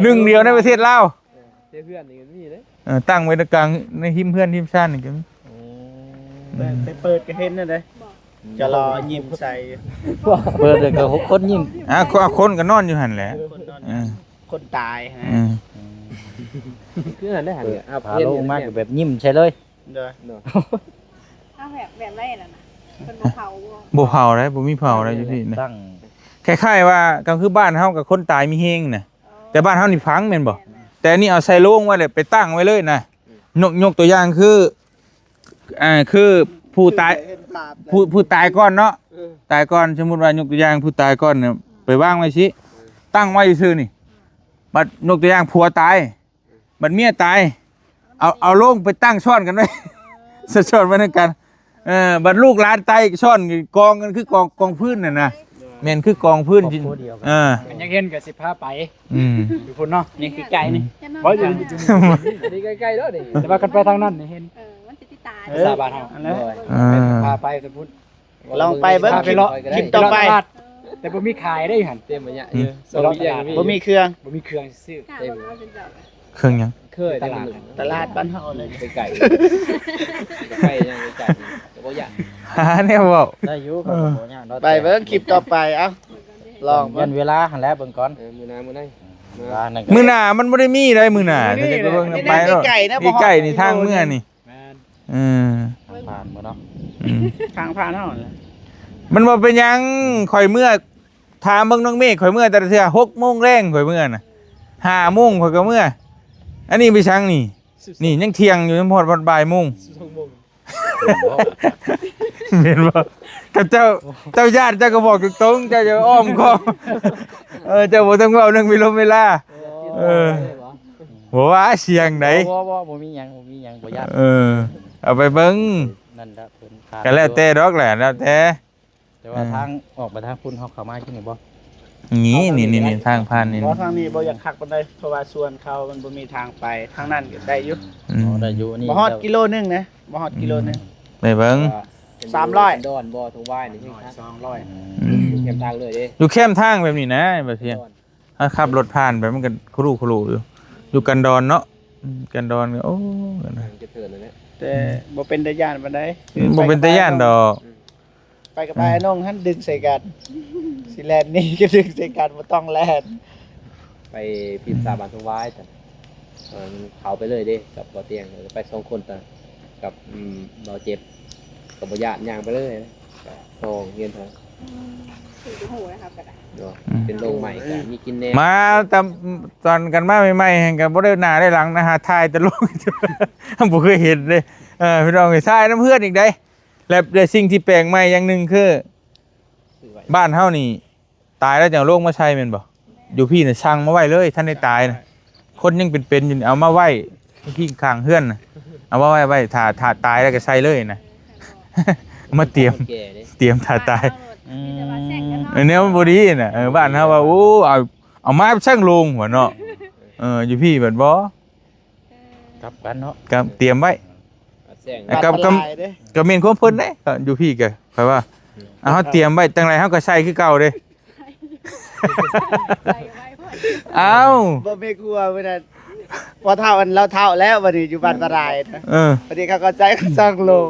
ໜຶ່ງດຽວໃນປະເທດລາວ ເອີ ແຕ່ເຮືອນນີ້ກະມີເດ້ ເອີ ຕັ້ງໄວ້ໃນກາງ ໃນຮິມເຮືອນ ຣິມຊານນີ້ກະມີ ໂອ້ ໄປ ໄປເປີດກະເຫັນນັ້ນເດ້ ຈະລໍຍິ້ມໃສ່ ເປີດກະຄົນຍິ້ມ ອ່າ ຄົນກະນອນຢູ່ຫັ້ນແຫຼະ ຄົນນອນ ເອີ ຄົນຕາຍ ເອີ ອືມ ຄືອັນນັ້ນໄດ໋ຫັ້ນ ເອີ ເອົາພາລົງມາກໍແບບຍິ້ມໃສ່ເລີຍ. ໂດຍ ເນາະ ເອົາແບບ ແບບໃດນັ້ນນະ ເພິ່ນບໍ່ເຜົາບໍ່? ບໍ່ເຜົາໄດ໋ ບໍ່ມີເຜົາໄດ໋ຢູ່ພີ້ນະ ຕັ້ງ ຄ້າຍໆວ່າກໍຄືບ້ານເຮົາກັບຄົນຕາຍມີແຮງນະ. ອໍ ແຕ່ບ້ານເຮົານີ້ຝັງແມ່ນບໍ່? ແມ່ນໆ ແຕ່ອັນນີ້ເອົາໃສ່ໂລງໄວ້ແລ້ວໄປຕັ້ງໄວ້ເລີຍນະ. ອືມ ຍົກ ຍົກຕົວຢ່າງຄື ອ່າ ຄືຜູ້ຕາຍ ເຫັນພາບ ຜູ້ ຜູ້ຕາຍກ່ອນເນາະ ເອີ ຕາຍກ່ອນ ສົມມຸດວ່າຍົກຕົວຢ່າງຜູ້ຕາຍກ່ອນນະ ໄປວາງໄວ້ຊີ້ ເອີ ຕັ້ງໄວ້ຊື່ນີ້ ບັດຍົກຕົວຢ່າງຜົວຕາຍ ບັດເມຍຕາຍ ເອົາ ເອົາໂລງໄປຕັ້ງຊ້ອນກັນໄວ້ ຊ້ອນໄວ້ນຳກັນ ເອີ ບັດລູກຫຼານຕາຍຊ້ອນກອງກັນຄືກອງ ກອງຟືນນັ້ນນະ ແມ່ນຄືກອງຟືນ ຄອບຄົວດຽວກັນ ເອີ ຄັນຢາກເຫັນກໍຊິພາໄປ ອືມ ຢູ່ພຸ້ນເນາະ ນີ້ໃກ້ໆນີ້ ອືມ ບໍ່ຢູ່ ນີ້ໃກ້ໆເນາະນີ້ ແຕ່ວ່າຄັນໄປທາງນັ້ນນີ້ເຫັນ ເອີ ມັນຊິຕິດຕາ ເອີ ພາສາບ້ານເຮົາ ອັນນັ້ນ ເອີ ພາໄປສະພຸດ ລອງໄປເບິ່ງ ຄລິບ ຄລິບຕໍ່ໄປ ແຕ່ບໍ່ມີຂາຍເດ້ຫັ້ນ ເຕັມໄປຍະ ອືມ ຢູ່ ບໍ່ມີເຄື່ອງ ບໍ່ມີເຄື່ອງຊື້ ເຕັມ ເຄື່ອງຫຍັງ? ເຄີຍຕະຫຼາດ ຕະຫຼາດບ້ານເຮົາເລີຍ ໄກໆ ໄປຫຍັງໄກໆ ກໍບໍ່ຢາກ ຫາແນວເວົ້າ ໄດ້ຢູ່ ເອີ ບໍ່ຍາກດອກ ໄປເບິ່ງຄລິບຕໍ່ໄປ ເອົ້າ ລອງເບິ່ງ ເວລາຫັ້ນແຫຼະ ເບິ່ງກ່ອນ ເອີ ມື້ໜ້າ ມື້ໃດ ມື້ໜ້າມັນບໍ່ໄດ້ມີໃດ ມື້ໜ້າ ມື້ນີ້ ແຕ່ໄປເບິ່ງ ນີ້ ໄປເນາະ ໃກ້ໆນະ ໃກ້ໆນີ້ ທາງເມືອນີ້ ແມ່ນ ເອີ ທາງຜ່ານບໍ່ເນາະ ອືມ ທາງຜ່ານເຮົາຫັ້ນແຫຼະ ມັນບໍ່ເປັນຫຍັງ ຂ້ອຍເມືອ ຖາມເບິ່ງນ້ອງເມກ ຂ້ອຍເມືອແຕ່ລະເທື່ອ ຫົກໂມງແລງຂ້ອຍເມືອນະ ຫ້າໂມງຂ້ອຍກໍເມືອ ອັນນີ້ໄປສັງນີ້ ນີ້ຍັງທ່ຽງຢູ່ ຍັງບໍ່ຮອດ ຮອດບ່າຍໂມງ ສອງໂມງ ແມ່ນບໍ່? ກັບເຈົ້າ ເຈົ້າຢ້ານເຈົ້າກໍບອກຕົງໆ ເຈົ້າຢ່າອ້ອມຄ້ອມ ເອີ ເຈົ້າບໍ່ຕ້ອງເວົ້າເລື່ອງເວລົມເວລາ ເອີ ບໍ່ວ່າສຽງໃດ ບໍ່ ບໍ່ ບໍ່ ບໍ່ມີຫຍັງ ບໍ່ມີຫຍັງ ບໍ່ຢ້ານ ເອີ ເອົາໄປເບິ່ງ ນັ້ນລະເພິ່ນ ກໍແລ້ວແຕ່ດອກແຫຼະ ແລ້ວແຕ່ ແຕ່ວ່າ ອືມ ທາງອອກໄປທາງພຸ້ນ ເຮົາເຂົ້າມາທີ່ນີ້ບໍ່? ນີ້ ນີ້ ນີ້ ນີ້ ທາງຜ່ານນີ້ ບໍ່ ທາງນີ້ບໍ່ຢາກຄັກປານໃດ ເພາະວ່າສວນເຂົາມັນບໍ່ມີທາງໄປ ທາງນັ້ນກໍໄດ້ຢູ່ ອືມ ອໍ ໄດ້ຢູ່ ນີ້ ບໍ່ຮອດກິໂລໜຶ່ງນະ ບໍ່ຮອດກິໂລໜຶ່ງ ອືມ ໄປເບິ່ງ ສາມຮ້ອຍ ດອນບໍ່ ທາງວາຍນີ້ ສອງຮ້ອຍ ອືມ ຢູ່ແຄມທາງເລີຍເດ້ ຢູ່ແຄມທາງແບບນີ້ນະ ບໍ່ເທື່ອ ເຮົາຂັບລົດຜ່ານໄປ ມັນກໍຄຸລຸຄຸລຸຢູ່ ຢູ່ກັນດອນເນາະ ອືມ ກັນດອນກໍ ໂອ້ ຈະເທີນນັ້ນແຫຼະ ແຕ່ ອືມ ບໍ່ເປັນຕາຢ້ານປານໃດ ບໍ່ເປັນຕາຢ້ານດອກ ອືມ ໄປກັບອ້າຍນ້ອງຫັ້ນດຶງໃສ່ກັນ ຊິແລ່ນໜີກໍດຶງໃສ່ກັນ ບໍ່ຕ້ອງແລ່ນ ໄປພິມສາບ້ານທົ່ງວາຍ ຕອນເຂົ້າໄປເລີຍເດ້ ກັບບໍ່ຕຽງ ໄປສອງຄົນ ຕະ ກັບ ອືມ ບໍ່ເຈັບ ກໍບໍ່ຢ້ານ ຍ່າງໄປເລີຍ ກໍສອງຮຽນເທົ່າ ອືມ ເພິ່ນກໍຮູ້ແລ້ວ ເຮົາກໍໄດ້ ເນາະ ອືມ ເປັນໂລງໃໝ່ກໍມີກິນແດ່ ມາຕອນ ຕອນກັນມາໃໝ່ໆ ຫັ້ນກໍບໍ່ໄດ້ໜ້າໄດ້ຫຼັງນະ ຫາຖ່າຍແຕ່ລົງ ບໍ່ເຄີຍເຫັນເດ້ ເອີ ພີ່ນ້ອງເອີຍ ຖ່າຍນຳເພື່ອນອີກໃດ ແລະ ແລະ ສິ່ງທີ່ແປກໃໝ່ຢ່າງໜຶ່ງຄື ບ້ານເຮົານີ້ຕາຍແລ້ວຈັ່ງເອົາໂລງມາໃສ່ແມ່ນບໍ່? ຢູ່ພີ້ນະ ສັ່ງມາໄວ້ເລີຍ ທັນໄດ້ຕາຍນະ ຄົນຍັງເປັນໆຢູ່ນີ້ ເອົາມາໄວ້ພິງຂ້າງເຮືອນນະ ເອົາມາໄວ້ ໄວ້ຖ້າ ຖ້າຕາຍແລ້ວກໍໃສ່ເລີຍນະ ມາຕຽມ ຕຽມຖ້າຕາຍ ອືມ ອັນນີ້ມັນບໍ່ດີນະ ເອີ ບ້ານເຮົາວ່າ ໂອ້ ເອົາ ເອົາມາໃສ່ໂລງ ວ່າເນາະ ເອີ ຢູ່ພີ້ບັດບໍ່ ກັບກັນເນາະ ກັບຕຽມໄວ້ ກັບ ກັບ ກໍແມ່ນຄວາມເພິ່ນເດ້ ຢູ່ພີ້ກໍຂ້ອຍວ່າ ເຮົາຕຽມໄວ້ຈັ່ງໃດເຮົາກໍໃສ່ຄືເກົ່າເດ້ ອ້າວ ບໍ່ແມ່ນຄືວ່າມື້ນັ້ນ ພໍ່ເຖົ້າອັນລາວເຖົ້າແລ້ວ ບັດນີ້ຢູ່ບ້ານປາລາຍນະ ເອີ ບັດນີ້ເຂົາກໍໃສ່ສັງໂລງ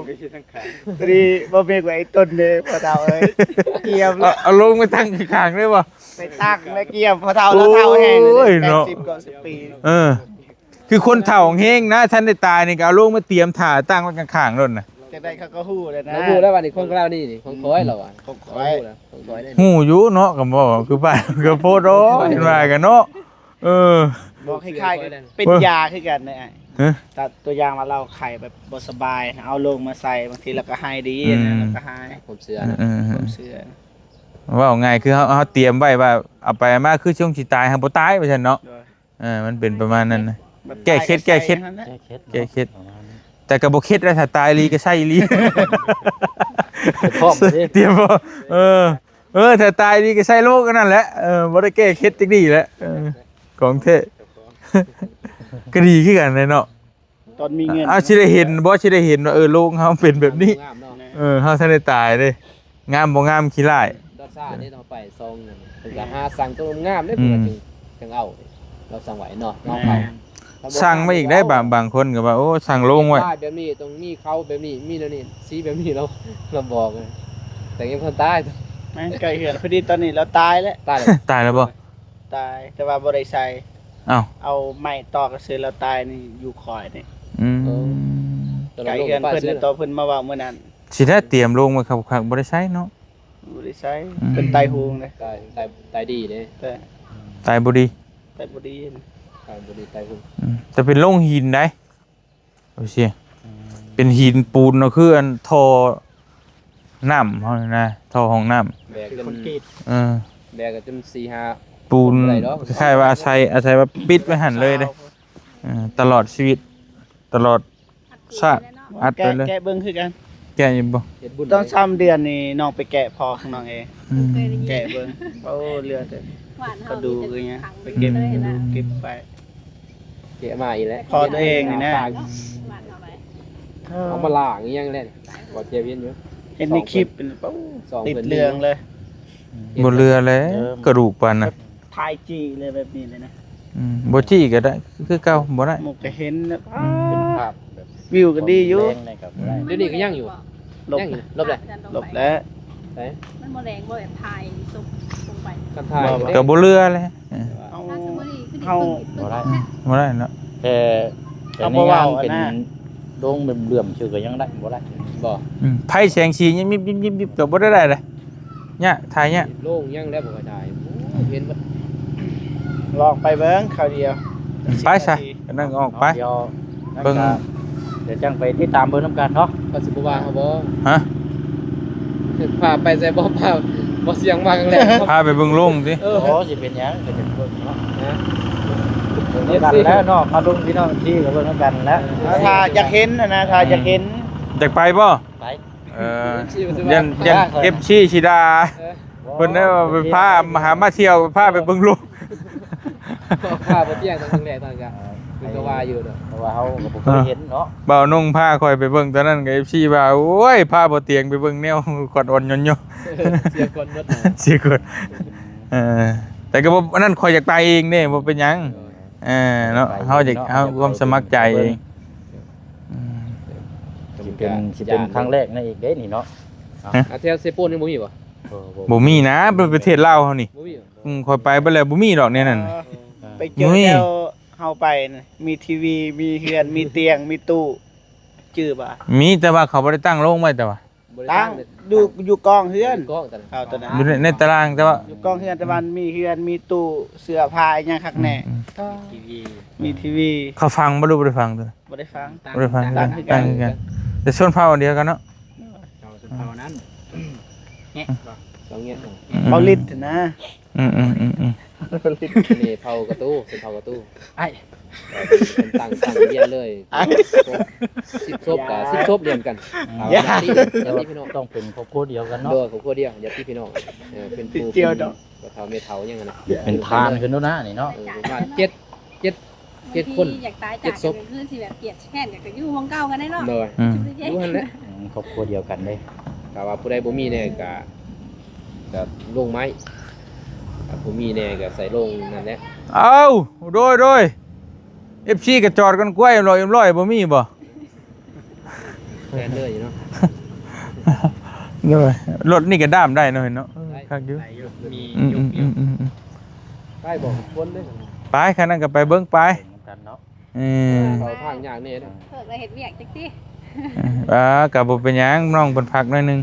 ບັດນີ້ບໍ່ແມ່ນວ່າໄອ້ຕົນເດ້ ພໍ່ເຖົ້າເອີຍ ຕຽມ ເອົາ ເອົາໂລງໄປຕັ້ງຂ້າງໆເລີຍບໍ່? ໄປຕັ້ງແລ້ວກຽມ ພໍ່ເຖົ້າລາວເຖົ້າແຮງ ໂອ້ຍເນາະ ແປດສິບ ເກົ້າສິບປີ ເອີ ຄືຄົນເຖົ້າແຮງນະ ທັນໄດ້ຕາຍນີ້ກໍເອົາໂລງມາຕຽມຖ້າຕັ້ງໄວ້ຂ້າງໆໂລດນະ ຈັ່ງໃດເຂົາກໍຮູ້ແລ້ວນະ ຮູ້ແລ້ວວ່ານີ້ຂອງລາວນີ້ ນີ້ຂອງຂ້ອຍລາວວ່າ ຂອງຂ້ອຍ ຂອງຂ້ອຍເດ້ ຮູ້ຢູ່ເນາະ ກໍບໍ່ຄືບ້ານກໍໂພດດອກ ເຫັນວ່າກັນເນາະ ເອີ ບໍ່ ຄ້າຍໆກັນ ເປັນຢາຄືກັນນະ ຮະ ຕົວຢ່າງວ່າລາວໄຂ້ແບບບໍ່ສະບາຍ ເອົາໂລງມາໃສ່ ບາງທີລາວກໍຫາຍດີນະ ອືມ ລາວກໍຫາຍ ຄວາມເຊື່ອນະ ເອີໆໆ ຄວາມເຊື່ອ ເວົ້າງ່າຍຄືເຮົາ ເຮົາຕຽມໄວ້ວ່າ ເອົາໄປເອົາມາຄືຊ່ວງຊິຕາຍ ຫາບໍ່ຕາຍ ວ່າຊັ້ນເນາະ ໂດຍ ເອີ ມັນເປັນປະມານນັ້ນນະ ແກ້ເຄັດ ແກ້ເຄັດ ປະມານນັ້ນ ແກ້ເຄັດ ແກ້ເຄັດ ແຕ່ກໍບໍ່ເຄັດແລ້ວ ຖ້າຕາຍອີ່ຫຼີກໍໃຊ້ອີ່ຫຼີ ຕຽມບໍ່ ເອີ ເອີ ຖ້າຕາຍອີ່ຫຼີກໍໃຊ້ໂລງອັນນັ້ນແຫຼະ ເອີ ບໍ່ໄດ້ແກ້ເຄັດຈັກດີ້ແຫຼະ ເອີ ຂອງແທ້ ກໍດີຄືກັນແຫຼະເນາະ ຕອນມີເງິນ ເອົາ ຊິໄດ້ເຫັນບໍ່ ຊິໄດ້ເຫັນວ່າ ເອີ ໂລງເຮົາເປັນແບບນີ້ ງາມເນາະ ເອີ ເຮົາທັນໄດ້ຕາຍເດ້ ງາມບໍ່ງາມຂີ້ລ້າຍ ດອນຊານີ້ເຮົາໄປຊອງເງິນ ເພິ່ນກໍຫາສັ່ງຕົວງາມເດ້ ອືມ ເພິ່ນວ່າຈຶ່ງ ຈັ່ງເອົາ ລາວສັ່ງໄວ້ເນາະ ເອົາເຂົ້າ ແມ່ນ ສັ່ງມາອີກໄດ້ ບາງ ບາງຄົນກໍວ່າ ໂອ້ ສັ່ງໂລງໄວ້ ປ້າຍແບບນີ້ຕ້ອງມີເຂົ້າແບບນີ້ ມີແນວນີ້ ສີແບບນີ້ ລາວ ລາວບອກ ແຕ່ຍັງບໍ່ທັນຕາຍ ແມ່ນ ໃກ້ເຮືອນ ພໍດີຕອນນີ້ລາວຕາຍແລ້ວ ຕາຍແລ້ວ ຕາຍແລ້ວບໍ່? ຕາຍ ແຕ່ວ່າບໍ່ໄດ້ໃສ່ ເອົ້າ ເອົາໄມ້ຕອກກະເສືອລາວຕາຍນີ້ຢູ່ຂ້ອຍນີ້. ອືມ ເອີ ຕອນນັ້ນ ໄກເຮືອນເພິ່ນ ໂລງໄປຊື້ ຕອນເພິ່ນມາເວົ້າມື້ນັ້ນ ຊິໄດ້ຕຽມໂລງໄວ້ຄັກໆ ບໍ່ໄດ້ໃຊ້ເນາະ. ບໍ່ໄດ້ໃຊ້. ອືມ ເພິ່ນຕາຍໂຫງເດ້ ຕາຍ ຕາຍ ຕາຍດີເດ້. ແຕ່ ຕາຍບໍ່ດີ ຕາຍບໍ່ດີນະ ຕາຍບໍ່ດີ ຕາຍໂຫງ. ອືມ ແຕ່ເປັນໂລງຫີນໃດ ໂອເຄ ອືມ ເປັນຫີນປູນເນາະ ຄືອັນທໍ່ນ້ຳເຮົານີ້ນະ ທໍ່ຫ້ອງນ້ຳ ແບກຈົນ ຄືຄອນກຣີດ. ເອີ ແບກກໍຈົນສີ່ຫ້າ ປູນ ບໍ່ໄດ້ດອກ ຄ້າຍໆວ່າອາໄສ ອາໄສວ່າປິດໄວ້ຫັ້ນເລີຍເດ້. ເອີ ຕະຫຼອດຊີວິດ ຕະຫຼອດຊາດ ອັດໄວ້ເລີຍ. ແກະເບິ່ງຄືກັນ ແກະຢູ່ບໍ່? ເຮັດບຸນ ຕ້ອງສາມເດືອນນີ້ນ້ອງໄປແກະພໍ່ຂອງນ້ອງເອງ. ອືມ ແກະເບິ່ງ ໂອ້ ເຫຼືອແຕ່ ບ້ານເຮົາ ກະດູກອີຫຍັງ ໄປເກັບ ເກັບໄປ ເກັບມາອີກແລ້ວ ພໍ່ຕົວເອງນີ້ນະ. ເນາະ ບ້ານເຮົາໄປ ເອົາມາລ້າງອີຫຍັງແລ້ວ ບໍ່ເຈັບເຫັນຢູ່ ເຫັນໃນຄລິບ ໂອ້ ຕິດເລື່ອງເລີຍ. ອືມ ບໍ່ເຫຼືອແລ້ວ ເອີ ກະດູກປານນະ ຖ່າຍຈີ່ເລີຍແບບນີ້ເລີຍນະ. ອືມ ບໍ່ຈີ່ກໍໄດ້ ຄືເກົ່າ ບໍ່ໄດ້ ໝູ່ກໍເຫັນແລ້ວ. ອືມ ເປັນພາບແບບ ວິວກໍດີຢູ່ ແລງໃນກໍບໍ່ໄດ້. ອືມ ດຽວນີ້ກໍຍັງຢູ່ ລົບ ຍັງຢູ່ ລົບແລ້ວ ລົບແລ້ວ. ໄປ ມັນບໍ່ແລງບໍ່ ແບບຖ່າຍສົບລົງໄປ ຄັນຖ່າຍ ບໍ່ ກໍບໍ່ເຫຼືອແຫຼະ. ເອີ ເຮົາ ເຮົາ ບໍ່ໄດ້ ບໍ່ໄດ້ເນາະ ແຕ່ ແຕ່ໃນງານເປັນ ເຮົາບໍ່ເວົ້າອັນນັ້ນ ໂລງເຫຼື້ອມໆຊື່ກໍຍັງໄດ້ ບໍ່ໄດ້ ບໍ່ ອືມ ໄຟແສງສີຍິບໆໆກໍບໍ່ໄດ້ໄດ້ເດ້. ຍາກ ຖ່າຍຍາກ ໂລງຍັງແລ້ວບໍ່ຄ່ອຍຖ່າຍ ໂອ້ ເຫັນໝົດ. ລອງໄປເບິ່ງຄາວດຽວ ໄປຊະ ອັນນັ້ນກໍອອກໄປ ເບິ່ງ ດຽວຈັ່ງໄປຕິດຕາມເບິ່ງນຳກັນເນາະ. ເຂົາຊິບໍ່ວ່າເຮົາບໍ່? ຮະ ພາໄປໃສບໍ່? ພາບໍ່ສຽງມາຄັ້ງແລກ ພາໄປເບິ່ງໂລງຕິ. ເອີ ໂອ້ ຊິເປັນຫຍັງ ກໍຈະເບິ່ງເນາະ. ຮະ ເບິ່ງນຳກັນແຫຼະເນາະ ພາລຸງພີ່ນ້ອງທີ່ກໍເບິ່ງນຳກັນແຫຼະ. ຖ້າຢາກເຫັນຫັ້ນນະ ຖ້າຢາກເຫັນ ຢາກໄປບໍ່? ໄປ ເອີ ຢ້ານ ຢ້ານເອັຟຊີຊິດ່າ ເອີ ເພິ່ນໄດ້ວ່າໄປພາ ຫາມາທ່ຽວ ພາໄປເບິ່ງໂລງ ພາບໍ່ຕຽງຕອນແລກຕອນກະ ເອີ ເພິ່ນກໍວ່າຢູ່ເນາະ ເພາະວ່າເຮົາກໍບໍ່ເຄີຍເຫັນເນາະ. ບ່າວນົງພາຂ້ອຍໄປເບິ່ງຕອນນັ້ນກໍ ເອັຟຊີ ວ່າ ໂອ້ຍ ພາບໍ່ຕຽງໄປເບິ່ງແນວຂວັນອ່ອນຍ້ອນ ເສຍຂວັນໝົດ ເສຍຂວັນ. ເອີ ແຕ່ກໍບໍ່ ອັນນັ້ນຂ້ອຍຢາກໄປເອງເດ້ ບໍ່ເປັນຫຍັງ. ເອີ ເອີ ເນາະ ເຮົາຢາກ ເຮົາຄວາມສະໝັກໃຈເອງ. ອືມ ຊິເປັນ ຊິເປັນຄັ້ງແລກໃນອີກເດ້ນີ້ເນາະ. ຮະ ອາ ແຖວເຊໂປນນີ້ບໍ່ມີບໍ່? ບໍ່ ບໍ່ມີນະ ປະເທດລາວເຮົານີ້ ບໍ່ມີບໍ່? ອືມ ຂ້ອຍໄປເບິດແລ້ວ ບໍ່ມີດອກແນວນັ້ນ. ເອີ ໄປເຈີແຖວເຮົາໄປນະ ມີທີວີ ມີເຮືອນ ມີຕຽງ ມີຕູ້ ຈື່ບໍ່? ມີ ແຕ່ວ່າເຂົາບໍ່ໄດ້ຕັ້ງໂລງໄວ້ ແຕ່ວ່າ ບໍ່ໄດ້ຕັ້ງ ຕັ້ງ ຢູ່ ຢູ່ກ້ອງເຮືອນ ກ້ອງຕອນນັ້ນ ເອົາຕອນນັ້ນ ຢູ່ໃນ ໃນຕາລາງ ແຕ່ວ່າ ຢູ່ກ້ອງເຮືອນ ແຕ່ວ່າມີເຮືອນ ມີຕູ້ ເສື້ອຜ້າອີຫຍັງຄັກແນ່. ອືມ ມີທີວີ ມີທີວີ. ເຂົາຝັງບໍ່ ຫຼືບໍ່ໄດ້ຝັງ? ບໍ່ໄດ້ຝັງ ບໍ່ໄດ້ຝັງ ຕັ້ງ ຕັ້ງຄືກັນ ຕັ້ງຄືກັນ ແຕ່ຊົນເຜົ່າອັນດຽວກັນເນາະ. ເຈົ້າຊົນເຜົ່ານັ້ນ ແງະ ເຈົ້າແງະ ອືມ ເຜົ່າລິດນະ. ອືມໆໆໆ ນີ້ເຜົ່າກະຕູ ຊົນເຜົ່າກະຕູ ອ້າຍ ເພິ່ນຕັ້ງ ຕັ້ງລຽນເລີຍ ສິບສົບ ສິບສົບກະສິບສົບລຽນກັນ. ອືມ ຍາດຕິ ຍາດຕິພີ່ນ້ອງ ຕ້ອງເປັນຄອບຄົວດຽວກັນເນາະ. ໂດຍ ຄອບຄົວດຽວ ຍາດຕິພີ່ນ້ອງ ເອີ ເປັນຜູ້ ເປັນ ເປັນ ພໍ່ເຖົ້າແມ່ເຖົ້າຫຍັງຫັ້ນນະ ເປັນທານຂຶ້ນໂດນະນີ້ເນາະ. ເອີ ປະມານເຈັດ ເຈັດ ເຈັດຄົນ ບາງທີຢາກຕາຍຈາກກັນ ຄືຊິແບບກຽດແຄ້ນກັນ ກໍຢູ່ໝ່ອງເກົ່າກັນໄດ້ເນາະ. ໂດຍ ອືມ ຢູ່ຫັ້ນແຫຼະ ອືມ ຄອບຄົວດຽວກັນເດ້. ຖ້າວ່າຜູ້ໃດບໍ່ມີແນ່ກໍ ກໍໂລງໄມ້ ຖ້າຜູ້ມີແນ່ກໍໃສ່ໂລງນັ້ນແຫຼະ. ເອົ້າ ໂດຍ ໂດຍ ເອັຟຊີກໍຈອດກັນກວຍເອັມຮ້ອຍ ເອັມຮ້ອຍ ບໍ່ມີບໍ່? ແມ່ນເລີຍເນາະ. ໂດຍ ລົດນີ້ກໍດ້າມໄດ້ເນາະ ເນາະ. ເອີ ໄດ້ ຄັກຢູ່ ໄດ້ຢູ່ ມີ ອືມ ຍົກຢູ່ ອືມ ອືມ ອືມ ໄປບໍ່ຄົນເດ້. ໄປ ຄັນນັ້ນກໍໄປເບິ່ງໄປ ໄປນຳກັນເນາະ. ເອີ ເຂົາທາງຍາກແນ່ເດ້ ເພິກລະເຮັດວຽກຈັກຕິ. ເອີ ກໍບໍ່ເປັນຫຍັງ ນ້ອງເພິ່ນພັກໜ້ອຍໜຶ່ງ.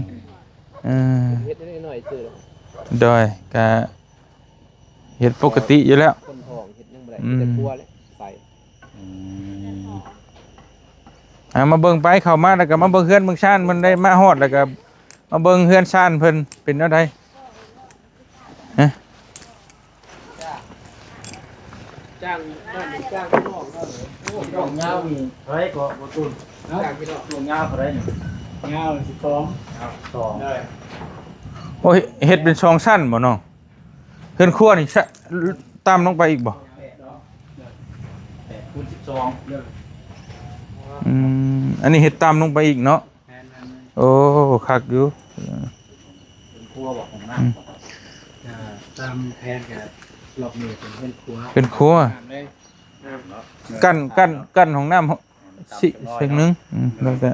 ເອີ ເຮັດໜ້ອຍໆຊື່. ໂດຍ ກະເຮັດປົກກະຕິຢູ່ແລ້ວ ຄົນທ້ອງເຮັດຫຍັງບໍ່ໄດ້ ອືມ ມີແຕ່ຄົວແຫຼະ ໄປ. ອືມ ອ່າ ມາເບິ່ງໄປ ເຂົ້າມາແລ້ວກໍມາເບິ່ງເຮືອນເບິ່ງຊານເພິ່ນ ໄດ້ມາຮອດແລ້ວກໍມາເບິ່ງເຮືອນຊານເພິ່ນເປັນແນວໃດ. ຮະ ຈ້າງ ຈ້າງ ຈ້າງ ໂອ້ ຈ້າງຍາວນີ້ເທົ່າໃດກໍບໍ່ຕູນ? ຮະ ຈ້າງພີ່ນ້ອງ ເວົ້າຍາວເທົ່າໃດນີ້? ຍາວສິບສອງ ຍາວສິບສອງ ໂດຍ. ໂອ້ຍ ເຮັດເປັນສອງຊັ້ນບໍ່ນ້ອງ? ເຮືອນຄົວນີ້ຊະ ຕ່ຳລົງໄປອີກບໍ່? ແປດເນາະ ແປດຄູນສິບສອງ ໂດຍ. ອືມ ອັນນີ້ເຮັດຕ່ຳລົງໄປອີກເນາະ? ແມ່ນໆໆ ໂອ້ ຄັກຢູ່. ເປັນຄົວບໍ່ ຫ້ອງນ້ຳ ອືມ ອ່າ ຕາມແຜນກໍລອບນີ້ເປັນເຮືອນຄົວ ເປັນຄົວ ງາມເລີຍ ງາມເນາະ. ກັ້ນ ກັ້ນ ກັ້ນຫ້ອງນ້ຳ ຊິ ເຊິ່ງໜຶ່ງ ອືມ ແລ້ວກໍ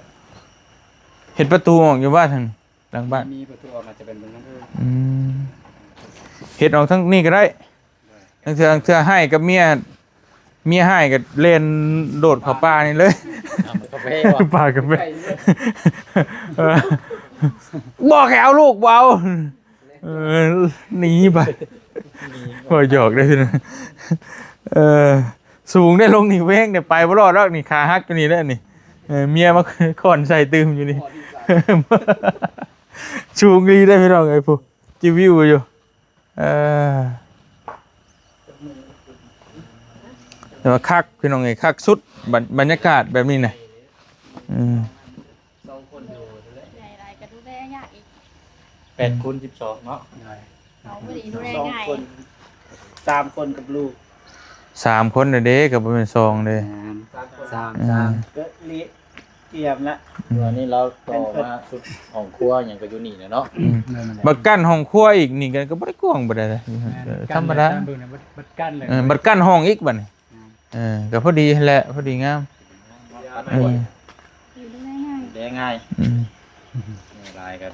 ເຮັດປະຕູອອກຢູ່ບ້ານຫັ້ນ ຫຼັງບ້ານ ມີປະຕູອອກ ອາດຈະເປັນເບິ່ງນັ້ນ. ອືມ ເຮັດອອກທາງນີ້ກໍໄດ້. ລາງເທື່ອ ລາງເທື່ອອ້າຍກັບເມຍ ເມຍຮ້າຍກໍແລ່ນໂດດເຂົ້າປ່ານີ້ເລີຍ. ອ່າ ມັນກາແຟວ່ະ ປ່າກາແຟ ເອີ ບໍ່ໃຫ້ເອົາລູກ ບໍ່ເອົາ. ເອີ ໜີໄປ ບໍ່ ຫຍອກເດ້ພີ່ນ້ອງ. ເອີ ສູງເດ້ ລົງນີ້ແວງເດ້ ໄປບໍ່ລອດດອກນີ້ ຂາຫັກຢູ່ນີ້ແຫຼະນີ້. ເອີ ເມຍມາຄ້ອນໃສ່ຕື່ມຢູ່ນີ້ ສູງອີ່ຫຼີເດ້ພີ່ນ້ອງເອີຍ ຜູ້ຈິວິວຢູ່. ເອີ ແຕ່ວ່າຄັກພີ່ນ້ອງເອີຍ ຄັກສຸດ ບັນ ບັນຍາກາດແບບນີ້ນະ. ອືມ ສອງຄົນຢູ່ ໃຫຍ່ຫຼາຍກໍດູແລຍາກອີກ. ແປດຄູນສິບສອງເນາະ. ໂດຍ ເອົາ ບໍ່ໄດ້ດູແລງ່າຍ ສອງຄົນ ສາມຄົນກັບລູກ ສາມຄົນເດ້ ກໍບໍ່ແມ່ນສອງເດ້. ແມ່ນ ສາມ ສາມ ອືມ ສາມ ກໍເລະກຽມລະ. ອືມ ອັນນີ້ລາວຕໍ່ມາຊຸດຫ້ອງຄົວຫຍັງກໍຢູ່ນີ້ແຫຼະເນາະ. ອືມ ແມ່ນໆ ບັດກັ້ນຫ້ອງຄົວອີກນີ້ກໍ ກໍບໍ່ໄດ້ກວ້າງປານໃດນະ. ແມ່ນ ເອີ ທຳມະດາ ເບິ່ງນະ ບັດ ບັດກັ້ນເລີຍ ເອີ ບັດກັ້ນຫ້ອງອີກບັດນີ້. ເອີ ກໍພໍດີຫັ້ນແຫຼະ ພໍດີງາມ. ເອີ ຢູ່ໄດ້ງ່າຍ ແລງ່າຍ. ອືມ ແລຫຼາຍກໍ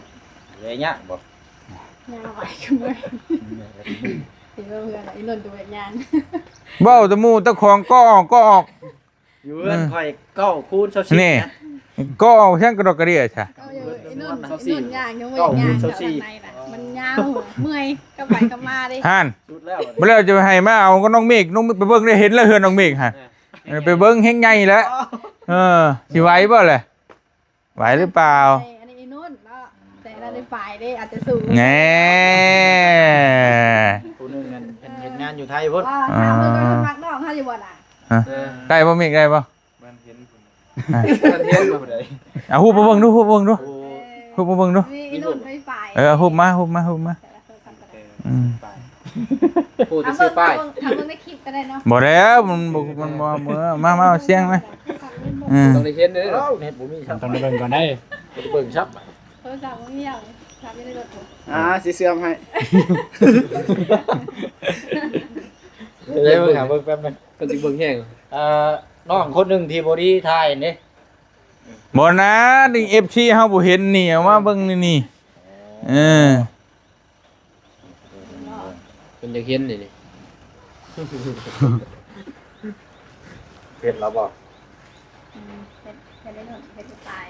ແລຍາກບໍ່? ຍາວໄວຄືເມື່ອຍ ເຫັນວ່າເຮືອນອີ່ນົນກໍແບບຍ່າງ ເວົ້າແຕ່ໝູ່ເຈົ້າຂອງກໍອອກ ກໍອອກ. ຢູ່ເຮືອນ ອືມ ຂ້ອຍເກົ້າຄູນຊາວສີ່ ນີ້ນະ ກໍອອກແຮງກະດອກກະເດຍຊະ. ເກົ້າ ອີ່ນົນ ອີ່ນົນຍ່າງຍັງບໍ່ຢາກຍ່າງ ເກົ້າຄູນຊາວສີ່ ມັນຍາວ ເມື່ອຍ ກັບໄປກັບມາເດ້ ຫັ້ນ ສຸດແລ້ວ ບໍ່ແລ້ວຈະໃຫ້ມາເອົາກັບນ້ອງເມກ ນ້ອງເມກໄປເບິ່ງໄດ້ ເຫັນແລ້ວເຮືອນນ້ອງເມກຫັ້ນ. ເອີ ເອີ ໄປເບິ່ງແຮງໃຫຍ່ແຫຼະ. ເອີ ຊິໄຫວບໍ່ແຫຼະ? ໄຫວຫຼືເປົ່າ? ອັນນີ້ອີ່ນົນເນາະ ແຕ່ອັນນີ້ປາຍເດ້ ອາດຈະສູງແນ່. ຜູ້ໜຶ່ງນັ້ນເຮັດ ເຮັດງານຢູ່ໄທພຸ້ນ. ອ່າ ຖາມເບິ່ງກ່ອນ ມັກນ້ອງເຮົາຢູ່ບໍ່ລະ? ຮະ? ເອີ ໄດ້ບໍ່ ເມກ ໄດ້ບໍ່? ມັນເຫັນພຸ້ນ ມັນເຫັນບໍ່ໄດ້. ເອົາຮູບມາເບິ່ງດູ ຮູບມາເບິ່ງດູ ເອີ ຮູບມາເບິ່ງດູ. ມີ ມີ ມີຮູບໄປປາຍ ເອີ ເອົາຮູບມາ ຮູບມາ ຮູບມາ. ເອີ ອືມ ປາຍ ຜູ້ທີ່ຊື້ປາຍ ເອົາເບິ່ງ ເອົາເບິ່ງໃນຄລິບກໍໄດ້ເນາະ. ບໍ່ແລ້ວ ມັນບໍ່ ມັນບໍ່ເມືອ ມາ ມາ ເອົາສຽງມາ. ອືມ ຕ້ອງໄດ້ເຫັນເດ້ ເອົາ ເນັດບໍ່ມີ ຕ້ອງໄດ້ເບິ່ງກ່ອນໄດ໋ ໄປເບິ່ງຊັບ. ໂທລະສັບບໍ່ມີຫຍັງ ສັບຢູ່ໃນລົດ. ອ່າ ຊິເຊື່ອມໃຫ້ ເບິ່ງ ຫາເບິ່ງແປັບໜຶ່ງ ເພິ່ນຊິເບິ່ງແຮງ. ເອີ ນ້ອງຄົນໜຶ່ງທີ່ບໍ່ດີຖ່າຍນີ້ ບໍ່ນະ ນີ້ ເອັຟຊີ ເຮົາບໍ່ເຫັນນີ້ ເອົາມາເບິ່ງນີ້ ນີ້. ເອີ ເພິ່ນຢາກເຫັນນີ້ ນີ້ ເຮັດແລ້ວບໍ່? ອືມ ເຮັດ ເຮັດໄດ້ໂດນ ເຮັດໄດ້ຫຼາຍ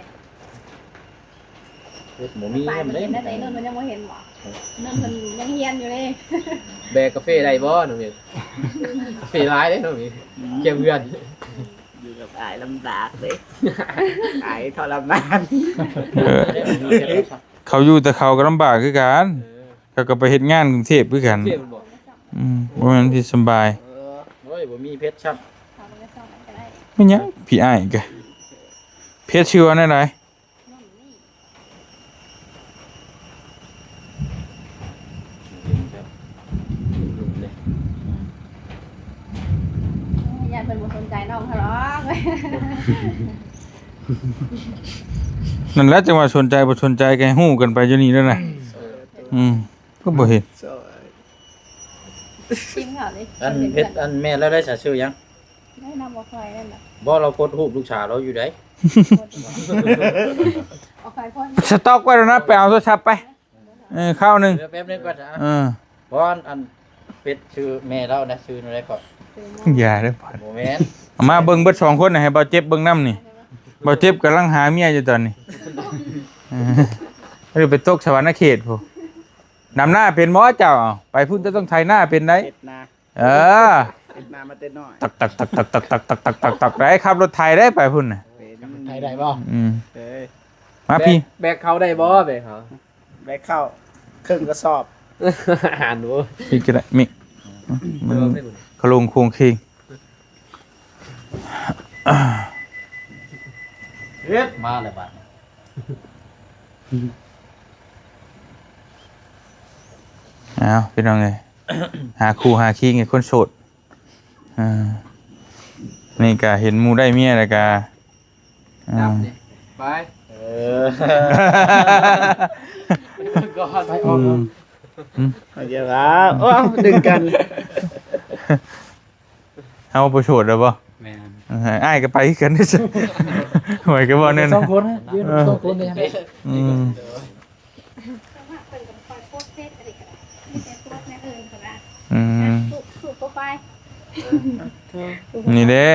ເຮັດບໍ່ມີ ປາຍ ເພິ່ນເຫັນແລ້ວເດ້. ໂດນເພິ່ນຍັງບໍ່ເຫັນບໍ່? ໂດນເພິ່ນຍັງຮຽນຢູ່ເດ້. ແບກກາເຟໄດ້ບໍ່ນ້ອງເມກ? ກາເຟຫຼາຍເດ້ນ້ອງເມກ ອືມ ເກັບເຮືອນ. ຢູ່ກັບອ້າຍລຳບາກເດ້ ອ້າຍທໍລະມານ. ເອີ ເຂົາຢູ່ແຕ່ເຂົາກໍລຳບາກຄືກັນ ເອີ ເຂົາກໍໄປເຮັດງານກຸງເທບຄືກັນ. ອືມ ບໍ່ແມ່ນທີ່ສະບາຍ. ເອີ ໂອ້ຍ ບໍ່ມີເພັດຊ້ຳ. ແມ່ນຫຍັງ ພີ່ອ້າຍກະເພັດຊື່ວ່າແນວໃດ? ຢ້ານເພິ່ນບໍ່ສົນໃຈນ້ອງເຮົາດອກ. ນັ້ນແຫຼະ ຈັ່ງວ່າສົນໃຈບໍ່ສົນໃຈກໍໃຫ້ຮູ້ກັນໄປຢູ່ນີ້ແລ້ວນະ. ເອີ ອືມ ກໍບໍ່ເຫັນ. ທີມເຂົາເດ້ ອັນເຮັດ ອັນແມ່ລາວໄດ້ສາຊື່ຫຍັງ? ໄດ້ນຳບໍ່ຄ່ອຍນັ້ນນະ. ບໍ່ ລາວໂພສຮູບລູກສາວລາວຢູ່ໃດ໋. ບໍ່ຄ່ອຍໂພສ. ສະຕັອກໄວ້ແລ້ວນະ ໄປເອົາໂທລະສັບໄປ. ເອີ ຄາວໜຶ່ງ ເອີ ແປັບໜຶ່ງກ່ອນ. ເອີ ບໍ່ ອັນ ເປັດຊື່ແມ່ລາວນະ ຊື່ແນວໃດກໍ ຢ່າເດີ. ບໍ່ແມ່ນ ເອົາມາເບິ່ງເບິດສອງຄົນນະ ໃຫ້ບ່າວເຈັບເບິ່ງນຳນີ້. ບ່າວເຈັບກຳລັງຫາເມຍຢູ່ຕອນນີ້. ເອີ ຫຼືໄປຕົກສະຫວັນນະເຂດພຸ້ນ. ດຳນາເປັນບໍ່ເຈົ້າ? ເອົາ ໄປພຸ້ນເຈົ້າຕ້ອງໄຖນາເປັນໄດ໋. ເຮັດນາ ເອີ ເຮັດນາມາແຕ່ນ້ອຍ. ຕັກ ຕັກ ໄດ້ຂັບລົດໄຖໄດ້ໄປພຸ້ນນະ. ເປັນ ຂັບລົດໄຖໄດ້ບໍ່? ອືມ ເອີຍ ມາພີ້ ແບກ ແບກເຂົ້າໄດ້ບໍ່? ແບກເຂົ້າ ແບກເຂົ້າເຄິ່ງກະສອບ. ອ່ານບໍ່? ອີກກໍໄດ້ ມີ ມັນຂະໂລງໂຄງເຄງ. ເຮັດ ມາແລ້ວບາດນີ້. ອ້າວ ພີ່ນ້ອງເອີຍ ຫາຄູ່ຫາຄີງໃຫ້ຄົນໂສດ. ອ່າ ນີ້ກະເຫັນໝູ່ໄດ້ເມຍແລ້ວກະ ອ່າ ຈັບນີ້ ໄປ ເອີ ໄປອອກ ອືມ ອືມ ເອົາ ດຶງກັນ. ເຮົາບໍ່ໂສດແລ້ວບໍ່? ແມ່ນ ເອີ ອ້າຍກໍໄປຄືກັນເດ້. ຫວຍກໍບໍ່ແນ່ນອນ ສອງຄົນ ເອີ ສອງຄົນເດ້. ອືມ ເພິ່ນກໍບໍ່ຄ່ອຍໂພສເຟສອັນນີ້ກໍໄດ້ ມີແຕ່ໂພສແນວອື່ນເພິ່ນວ່າ. ອືມ ອ່ະ ຮູບ ຮູບໂປຣໄຟລ໌. ນີ້ເດ້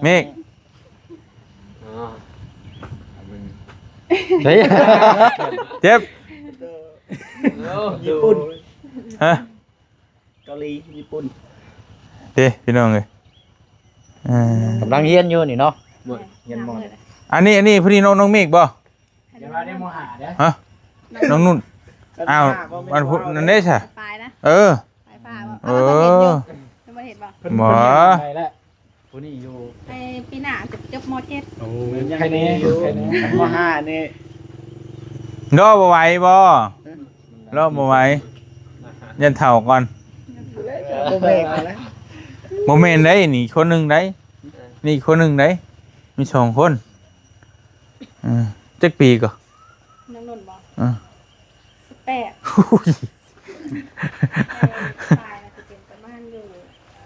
ເມກ ເອີ ເຈັບ ຍີ່ປຸ່ນ ຮະ ເກົາຫຼີ ຍີ່ປຸ່ນ ເດ້ພີ່ນ້ອງເອີຍ ເອີ ກຳລັງຮຽນຢູ່ນີ້ເນາະ ຮຽນ ມ.ອັນນີ້ ອັນນີ້ພໍດີນ້ອງ ນ້ອງເມກບໍ່? ຮະ ນ້ອງນຸ່ນ ອ້າວ ອັນພຸ້ນນັ້ນເດ້ຊະ ປາຍນະ ເອີ ປາຍຟ້າບໍ່? ເອີ ເອີ ເພິ່ນບໍ່ເຫັນບໍ່? ບໍ່ ຜູ້ນີ້ຢູ່ ໃນປີໜ້າຈະຈົບ ມ.ເຈັດ ໂອ້ ໃຄແນ່ ໃຄແນ່ ມ.ຫ້າ ນີ້ ລໍບໍ່ໄຫວບໍ່? ລໍບໍ່ໄຫວ ຢ້ານເຖົ້າກ່ອນ ບໍ່ແມ່ນແລ້ວ ບໍ່ແມ່ນໄດ໋ ນີ້ຄົນໜຶ່ງໄດ໋ ນີ້ອີກຄົນໜຶ່ງໄດ໋ ມີສອງຄົນ ເອີ ຈັກປີກໍ? ນ້ອງນົນບໍ່? ເອີ ສິບແປດ ໂອ້ຍ ປາຍນະ ຊິເປັນປະມານຢູ່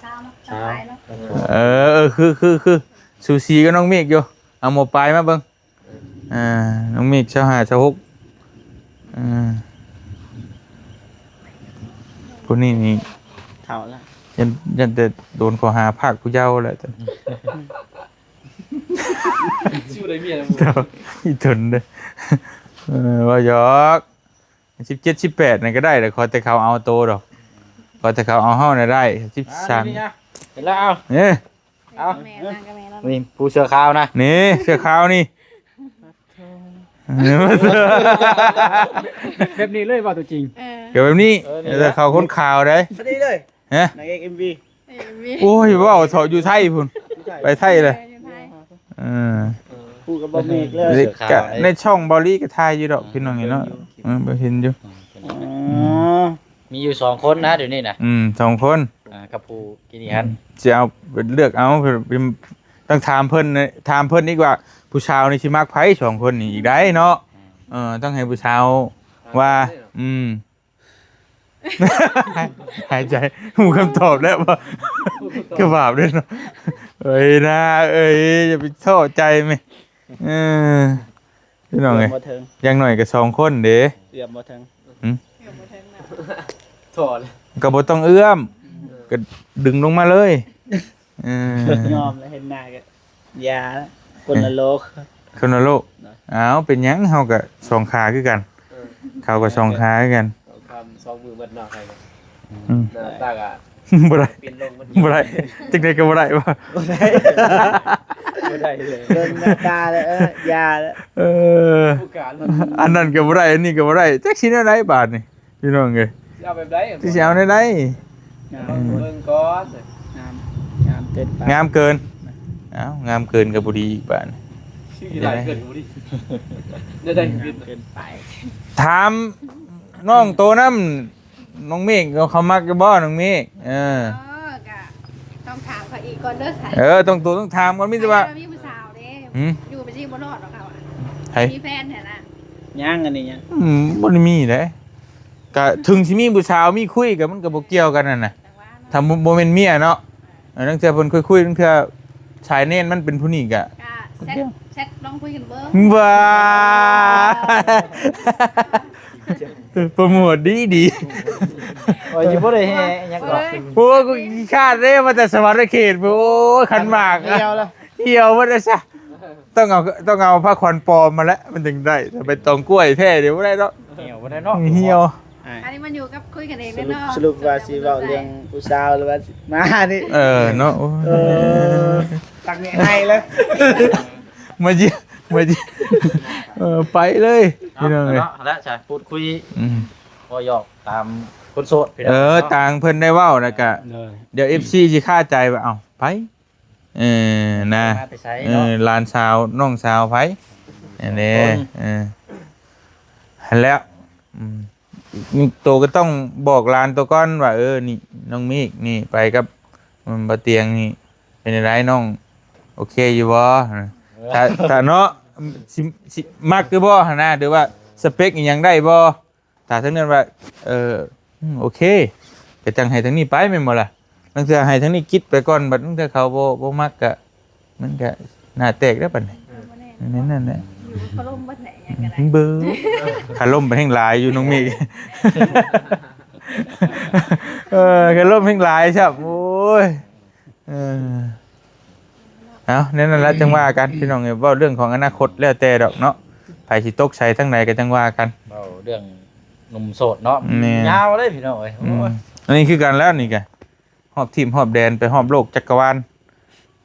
ຊາວເນາະ ຊາວປາຍເນາະ ເອີ ເອີ ຄື ຄື ຄື ສູສີກັບນ້ອງເມກຢູ່ ເອົາ ມ.ປາຍມາເບິ່ງ ອ່າ ນ້ອງເມກ ຊາວຫ້າ ຊາວຫົກ ອ່າ ຜູ້ນີ້ນີ້ ເຖົ້າແລ້ວ ຢ້ານ ຢ້ານແຕ່ໂດນຂໍ້ຫາພາກຜູ້ເຍົາແຫຼະ ຊິບໍ່ໄດ້ເມຍແລ້ວ ອີ່ຕົນເດ້ ເອີ ເວົ້າຫຍອກ ສິບເຈັດ ສິບແປດ ນັ້ນກໍໄດ້ແຫຼະ ຂໍແຕ່ເຂົາເອົາໂຕດອກ ຂໍແຕ່ເຂົາເອົາເຮົານະໄດ້ ສິບສາມ ອ່າ ນີ້ນະ ເຫັນແລ້ວ ເອົາ ເອີ ເອົາ ແມ່ນນາງກໍແມ່ນແລ້ວ ນີ້ຜູ້ເສື້ອຂາວນະ ນີ້ເສື້ອຂາວນີ້ ແບບນີ້ເລີຍ ເວົ້າຕົວຈິງ ເອີ ກໍແບບນີ້ ເອີ ນີ້ແຫຼະ ແຕ່ເຂົາຄົນຂາວເດ້ ພໍດີເລີຍ ຮະ ນາງເອກເອັມວີ ເອີ ໂອ້ຍ ເວົ້າເຖາະ ຢູ່ໄທພຸ້ນ ຢູ່ໄທ ໄປໄທເລີຍ ເອີ ຢູ່ໄທ ເອີ ເອີ ຄູ່ກັບບໍ່ເມກເລີຍ ກະໃນຊ່ອງເບົາຫຼີກະຖ່າຍຢູ່ດອກ ເອີ ພີ່ນ້ອງເອີຍເນາະ ເອີ ເບິ່ງຢູ່ ເອີ ເບິ່ງເຫັນຢູ່ ອໍ ມີຢູ່ສອງຄົນນະ ດຽວນີ້ນະ ອືມ ສອງຄົນ ອ່າ ກັບຜູ້ກິນອີຫັ້ນ ອືມ ຊິເອົາໄປເລືອກເອົາ ຕ້ອງຖາມເພິ່ນ ຖາມເພິ່ນອີກວ່າ ຜູ້ສາວນີ້ຊິມັກໃຜ ສອງຄົນນີ້ອີກໃດ໋ເນາະ ອືມ ເອີ ຕ້ອງໃຫ້ຜູ້ສາວວ່າ ອືມ ຫາຍໃຈ ຮູ້ຄຳຕອບແລ້ວບໍ່? ຄືບາບເດ້ເນາະ ເອີຍ ນາເອີຍ ຢ່າໄປທໍ້ໃຈແມ ເອີ ພີ່ນ້ອງເອີຍ ຢ່າງໜ້ອຍກໍສອງຄົນເດ້ ເອື້ອມບໍ່ເຖິງ ຫຶ? ເອື້ອມບໍ່ເຖິງນະ ທໍ້ເລີຍ ກໍບໍ່ຕ້ອງເອື້ອມ ເອີ ກໍດຶງລົງມາເລີຍ ເອີ ຍອມແລ້ວ ເຫັນໜ້າກໍຢ່າ ຄົນລະໂລກ ຄົນລະໂລກ ເນາະ ອ້າວ ເປັນຫຍັງ ເຮົາກໍສອງຂາຄືກັນ ເອີ ເຂົາກໍສອງຂາຄືກັນ ສອງຄຳສອງມືເບິດເນາະ ໃຜກໍ ອືມ ໜ້າຕາກໍ ບໍ່ໄດ້ ປິ່ນລົງ ບໍ່ໄດ້ ຈັ່ງໃດກໍບໍ່ໄດ້ວ່າ ບໍ່ໄດ້ ບໍ່ໄດ້ເລີຍ ເບິ່ງໜ້າຕາແລ້ວ ເອີ ຢ່າແລ້ວ ເອີ ອັນນັ້ນກໍບໍ່ໄດ້ ອັນນີ້ກໍບໍ່ໄດ້ ຈັກຊິແນວໃດບາດນີ້ ພີ່ນ້ອງເອີຍ ຊິເອົາແບບໃດ ຊິເອົາແນວໃດ ງາມ ເບິ່ງກ່ອນ ງາມ ງາມເກີນໄປ ງາມເກີນ ເອົ້າ ງາມເກີນກໍບໍ່ດີອີກບາດນີ້ ຊິຫຼາຍເກີນກໍບໍ່ດີ ໄດ້ໄດ້ເກີນໄປ ຖາມນ້ອງໂຕນຳ ນ້ອງເມກ ເຂົາມັກຢູ່ບໍ່ ນ້ອງເມກ? ເອີ ເອີ ກະຕ້ອງຖາມເຂົາອີກກ່ອນເດີ ເອີ ຕ້ອງໂຕ ຕ້ອງຖາມກ່ອນ ມີແຕ່ວ່າ ມີຜູ້ສາວເດ້ ຫື? ຢູ່ໄປຊິບໍ່ລອດດອກເຂົາ ໃຜ ມີແຟນຫັ້ນນະ ຍັງ ອັນນີ້ຍັງ ອືມ ບໍ່ໄດ້ມີເດ້ ກະເຖິງຊິມີຜູ້ສາວມີຄຸຍ ກະມັນກະບໍ່ກ່ຽວກັນຫັ້ນນະ ຖ້າບໍ່ ບໍ່ແມ່ນເມຍເນາະ ເອີ ລາງເທື່ອເພິ່ນຄຸຍໆ ລາງເທື່ອສາຍແນນມັນເປັນຜູ້ນີ້ກະ ກະແຊັດ ແຊັດລອງຄຸຍກັນເບິ່ງ ວ້າ ໂປຣໂມດດີໆ ໂອ້ຍ ຊິບໍ່ໄດ້ແຫ່ຫຍັງດອກ ໂອ້ຍ ກູຂີ້ຄ້ານເດ້ ມາແຕ່ສະຫວັນນະເຂດ ໂອ້ຍ ຂັນໝາກ ຫ່ຽວແລ້ວ ຫ່ຽວໝົດແລ້ວຊະ ຕ້ອງເອົາ ຕ້ອງເອົາຜ້າຂວັນປອມມາແຫຼະ ມັນຈຶ່ງໄດ້ ແຕ່ໃບຕອງກ້ວຍແທ້ນີ້ບໍ່ໄດ້ດອກ ຫ່ຽວບໍ່ໄດ້ເນາະ ຫ່ຽວ ອ່າ ອັນນີ້ມັນຢູ່ກັບ ຄຸຍກັນເອງເນາະ ສະຫຼຸບ ສະຫຼຸບວ່າຊິເວົ້າເລື່ອງຜູ້ສາວ ຫຼືວ່າຊິມານີ້ ເອີ ເນາະ ໂອ້ຍ ເອີ ຕັກນີ້ໃຫ້ເລີຍ ມາຢ້ຽມ ມາຢ້ຽມ ເອີ ໄປເລີຍ ເອົາ ພີ່ນ້ອງເອີຍ ເນາະ ແລ້ວຈະພູດຄຸຍ ອືມ ເວົ້າຫຍອກຕາມຄົນໂສດ ພີ່ນ້ອງ ເອີ ເນາະ ຕ່າງເພິ່ນໄດ້ເວົ້າ ແລ້ວກະ ໂດຍ ດຽວເອັຟຊີຊິຄາໃຈວ່າ ເອົ້າ ໃຜ ເອີ ນະ ມາແຕ່ໃສ ເອີ ເນາະ ຫຼານສາວ ນ້ອງສາວໃຜ ອັນນີ້ ເອີ ຫັ້ນແຫຼະ ອືມ ໂຕກໍຕ້ອງບອກຫຼານໂຕກ່ອນວ່າ ເອີ ນີ້ ນ້ອງມີກ ນີ້ ໄປກັບ ອືມ ບ່າວຕຽງນີ້ ເປັນຈັ່ງໃດ ນ້ອງໂອເຄຢູ່ບໍ່? ຖ້າ ຖ້າເນາະ ຊິ ຊິມັກຢູ່ບໍ່ຫັ້ນນະ ຫຼືວ່າສະເປັກອີ່ຫຍັງໄດ້ບໍ່? ຖ້າທາງນັ້ນວ່າ ເອີ ອືມ ໂອເຄ ກໍຈັ່ງໃຫ້ທາງນີ້ໄປແມ່ນບໍ່ລະ? ລາງເທື່ອໃຫ້ທາງນີ້ກິດໄປກ່ອນ ບັດລາງເທື່ອເຂົາບໍ່ ບໍ່ມັກກະ ມັນກະໜ້າແຕກເດ້ບັດນີ້ ເອີ ບໍ່ແນ່ນອນ ແມ່ນນັ້ນແຫຼະ ຢູ່ຄາລົມເບິດແຫຼະ ຫຍັງກໍໄດ້ ເບີ ຄາລົມໄປແຮ່ງຫຼາຍຢູ່ນ້ອງມີກ ເອີ ຄາລົມແຮ່ງຫຼາຍຊ້ຳ ໂອ້ຍ ເອີ ເອົາ ແນວນັ້ນລະ ຈັ່ງວ່າກັນ ພີ່ນ້ອງເອີຍ. ເວົ້າເລື່ອງຂອງອະນາຄົດແລ້ວແຕ່ດອກເນາະ ໃຜຊິຕົກໃສທາງໃດກໍຈັ່ງວ່າກັນ. ເວົ້າເລື່ອງໜຸ່ມໂສດເນາະ ແມ່ນ ຍາວເລີຍ ພີ່ນ້ອງເອີຍ. ອືມ ໂອ້ຍ ອັນນີ້ຄືກັນແລ້ວ ນີ້ກະຮອບທີບຮອບແດນ ໄປຮອບໂລກຈັກກະວານ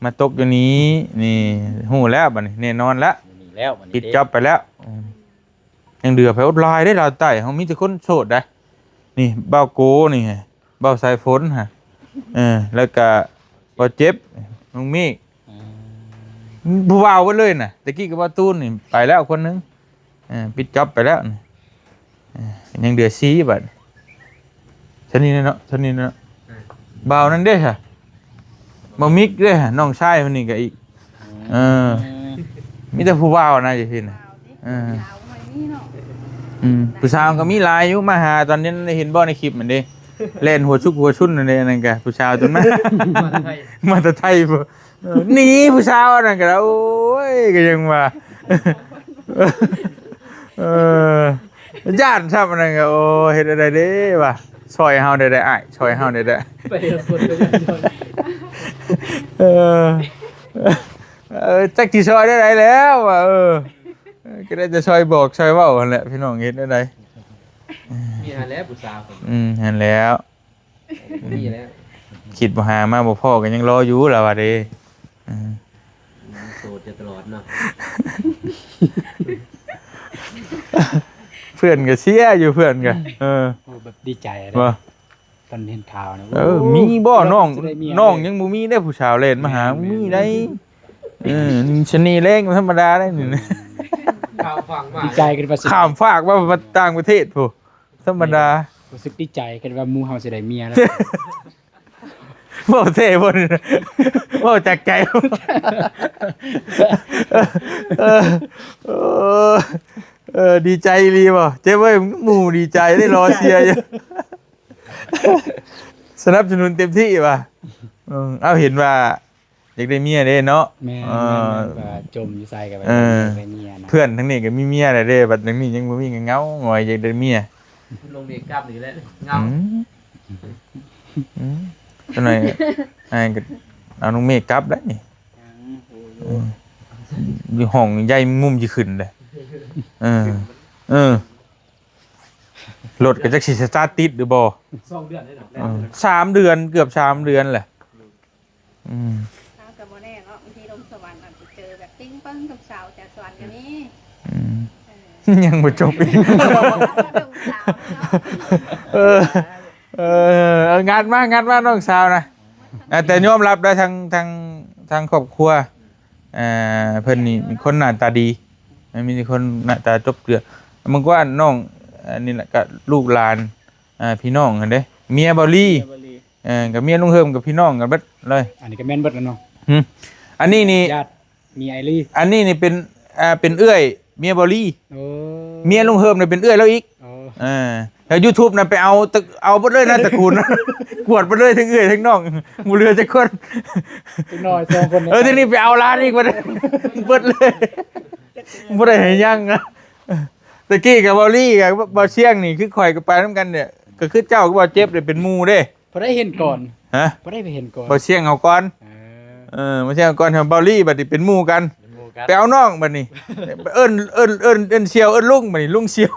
ມາຕົກຢູ່ນີ້ ນີ້ ຮູ້ແລ້ວບັດນີ້ ແນ່ນອນລະ ນີ້ແລ້ວບັດນີ້ ປິດຈ໊ອບໄປແລ້ວ. ອືມ ຍັງເຫຼືອໃຜອົດຫຼາຍເດ້ ລາວໃຕ້ເຮົາມີແຕ່ຄົນໂສດໄດ໋. ນີ້ ບ່າວໂກ ນີ້ ບ່າວສາຍຝົນຫັ້ນ ເອີ ແລ້ວກະບ່າວເຈັບ ນ້ອງມີກ ອືມ ຜູ້ບ່າວເບິດເລີຍນະ. ແຕ່ກີ້ກໍບ່າວຕູນນີ້ໄປແລ້ວຄົນໜຶ່ງ ເອີ ປິດຈ໊ອບໄປແລ້ວນີ້ ເອີ ຍັງເຫຼືອສີ່ບັດ. ເທົ່ານີ້ແຫຼະເນາະ ເທົ່ານີ້ແຫຼະເນາະ. ອືມ ບ່າວນັ້ນເດ້ຫະ ບ່າວມິກເດ້ຫະ ນ້ອງຊາຍເພິ່ນນີ້ກໍອີກ. ອືມ ເອີ ມີແຕ່ຜູ້ບ່າວນະຢູ່ພີ້ນະ. ເອີ ອືມ ຜູ້ສາວກໍມີຫຼາຍຢູ່ ມາຫາຕອນນັ້ນ ເຫັນບໍ່ໃນຄລິບຫັ້ນເດ້ ແລ່ນຫົວຊຸກຫົວຊຸນນັ້ນເດ້. ອັນນັ້ນກະຜູ້ສາວຈົນມາ ມາແຕ່ໄທພຸ້ນ. ເອີ ໜີຜູ້ສາວອັນນັ້ນກໍໄດ້ ໂອ້ຍ ກໍຍັງວ່າ ເອີ ຢ້ານຊ້ຳອັນນັ້ນກໍ ໂອ້ ເຮັດແນວໃດເດ້ວ່າ ຊ່ອຍເຮົາແດ່ເດີອ້າຍ ຊ່ອຍເຮົາແດ່ເດີ. ໄປເອົາຄົນໄປເອົາ ເອີ ເອີ ຈັກຊິຊ່ອຍແນວໃດແລ້ວວ່າ ເອີ ກໍໄດ້ແຕ່ຊ່ອຍບອກຊ່ອຍເວົ້າຫັ້ນແຫຼະ ພີ່ນ້ອງ ເຮັດແນວໃດ. ມີຫັ້ນແຫຼະຜູ້ສາວ ອືມ ຫັ້ນແຫຼະ ບໍ່ມີແລ້ວ ຄິດບໍ່ຫາມາບໍ່ພໍ້ກໍຍັງລໍຢູ່ລະວ່າເດ້. ອືມ ໂສດຢູ່ຕະຫຼອດເນາະ ເພື່ອນກໍເຊຍຢູ່ ເພື່ອນກໍ ເອີ ໂອ້ ແບບດີໃຈເດ້ ວ່າ ຕອນເຫັນຂ່າວນະ. ເອີ ໂອ້ ມີບໍ່ ນ້ອງ ຈະໄດ້ເມຍ ນ້ອງຍັງບໍ່ມີເດ້ ຜູ້ສາວແລ່ນມາຫາ ແມ່ນໆ ມີໄດ໋. ເອີ ສະເໜ່ແຮງບໍ່ທຳມະດາໄດ໋ນີ້ ຂ້າມຟາກມາ ດີໃຈຂຶ້ນໄປ ຂ້າມຟາກມາຕ່າງປະເທດພຸ້ນ ທຳມະດາ. ຮູ້ສຶກດີໃຈ ຄິດວ່າໝູ່ເຮົາຊິໄດ້ເມຍແລ້ວ. ເວົ້າແທ້ບໍ່ນີ້ ເວົ້າຈາກໃຈບໍ່? ເອີ ເອີ ເອີ ດີໃຈອີ່ຫຼີບໍ່? ເຈັບເວີຍ ໝູ່ດີໃຈໄດ້ ລໍເຊຍຢູ່ ສະໜັບສະໜູນເຕັມທີ່ວ່າ. ເອີ ເອົາ ເຫັນວ່າ ຢາກໄດ້ເມຍເດ້ເນາະ. ແມ່ນ ເອີ ແມ່ນວ່າຈົມຢູ່ໃສກໍໄປ ເອີ ຢາກໄດ້ເມຍນະ. ເພື່ອນທາງນີ້ກໍມີເມຍແລ້ວເດ້ ບັດທາງນີ້ຍັງບໍ່ມີ ກໍເຫງົາຫງອຍ ຢາກໄດ້ເມຍ. ລົງເມກັບນີ້ແຫຼະເຫງົາ. ອືມ ອືມ ຈັກໜ້ອຍອ້າຍກໍເອົານ້ອງເມກັບໄດ້ນີ້. ອືມ ຢູ່ຫ້ອງໃຫຍ່ມຸມຊິຂຶ້ນເດ້. ເອີ ເອີ ລົດກໍຈັກຊິສະຕາດຕິດຫຼືບໍ່. ສອງເດືອນເດ້ເນາະ. ເອີ ສາມເດືອນ ເກືອບສາມເດືອນແຫຼະ. ອືມ ເຮົາກໍບໍ່ແນ່ເນາະ ບາງທີລົງສະຫວັນອາດຈະເຈີແບບປິງເປິງກັບສາວແຖວສະຫວັນກໍມີ. ອືມ ເອີ ຍັງບໍ່ຈົບອີກ. ເອີ ເອີ ເອີ ງັດມາ ງັດມາ ນ້ອງສາວນະ. ອ່າ ແຕ່ຍອມຮັບໄດ້ ທາງ ທາງ ທາງຄອບຄົວ ອ່າ ເພິ່ນນີ້ມີຄົນໜ້າຕາດີ ມີແຕ່ຄົນໜ້າຕາຈົບເຈື່ອ. ເບິ່ງກວ່ານ້ອງ ອັນນີ້ແຫຼະ ກໍລູກຫຼານ ອ່າ ພີ່ນ້ອງຫັ້ນເດ້ ເມຍບ່າວລີ ເມຍບ່າວລີ ເອີ ກັບເມຍລຸງເຮີມ ກັບພີ່ນ້ອງກັນເບິດເລີຍ. ອັນນີ້ກໍແມ່ນເບິດແລ້ວເນາະ. ຫືມ ອັນນີ້ນີ້ ຍາດເມຍອ້າຍລີ. ອັນນີ້ນີ້ເປັນ ອ່າ ເປັນເອື້ອຍເມຍບ່າວລີ. ໂອ້ ເມຍລຸງເຮີມນີ້ເປັນເອື້ອຍລາວອີກ. ໂອ້ ເອີ ແລ້ວຢູທູບນະໄປເອົາ ເອົາເບິດເລີຍນະ ຕະກູນ ກວດເບິດເລີຍ ທັງເອື້ອຍທັງນ້ອງ ບໍ່ເຫຼືອຈັກຄົນ. ເດັກນ້ອຍສອງຄົນ ເອີ ທີນີ້ໄປເອົາຫຼານອີກ ເບິດເລີຍ ບໍ່ໄດ້ໃຫ້ຍັງນະ. ຕະກີ້ກັບບ່າວລີກັບບ່າວຊຽງນີ້ ຄືຂ້ອຍກໍໄປນຳກັນເດ້ ກໍຄືເຈົ້າກັບບ່າວເຈັບເດ້ ເປັນໝູ່ເດ້. ຜູ້ໃດເຫັນກ່ອນ? ຮະ? ຜູ້ໃດໄປເຫັນກ່ອນ? ບ່າວຊຽງເອົາກ່ອນ. ເອີ ເອີ ບ່າວຊຽງເອົາກ່ອນ ບ່າວລີບັດນີ້ເປັນໝູ່ກັນ. ເປັນໝູ່ກັນ ໄປເອົານ້ອງບັດນີ້ ເອີ້ນ ເອີ້ນ ເອີ້ນ ເອີ້ນສ່ຽວ ເອີ້ນລຸງບັດນີ້ ລຸງສ່ຽວ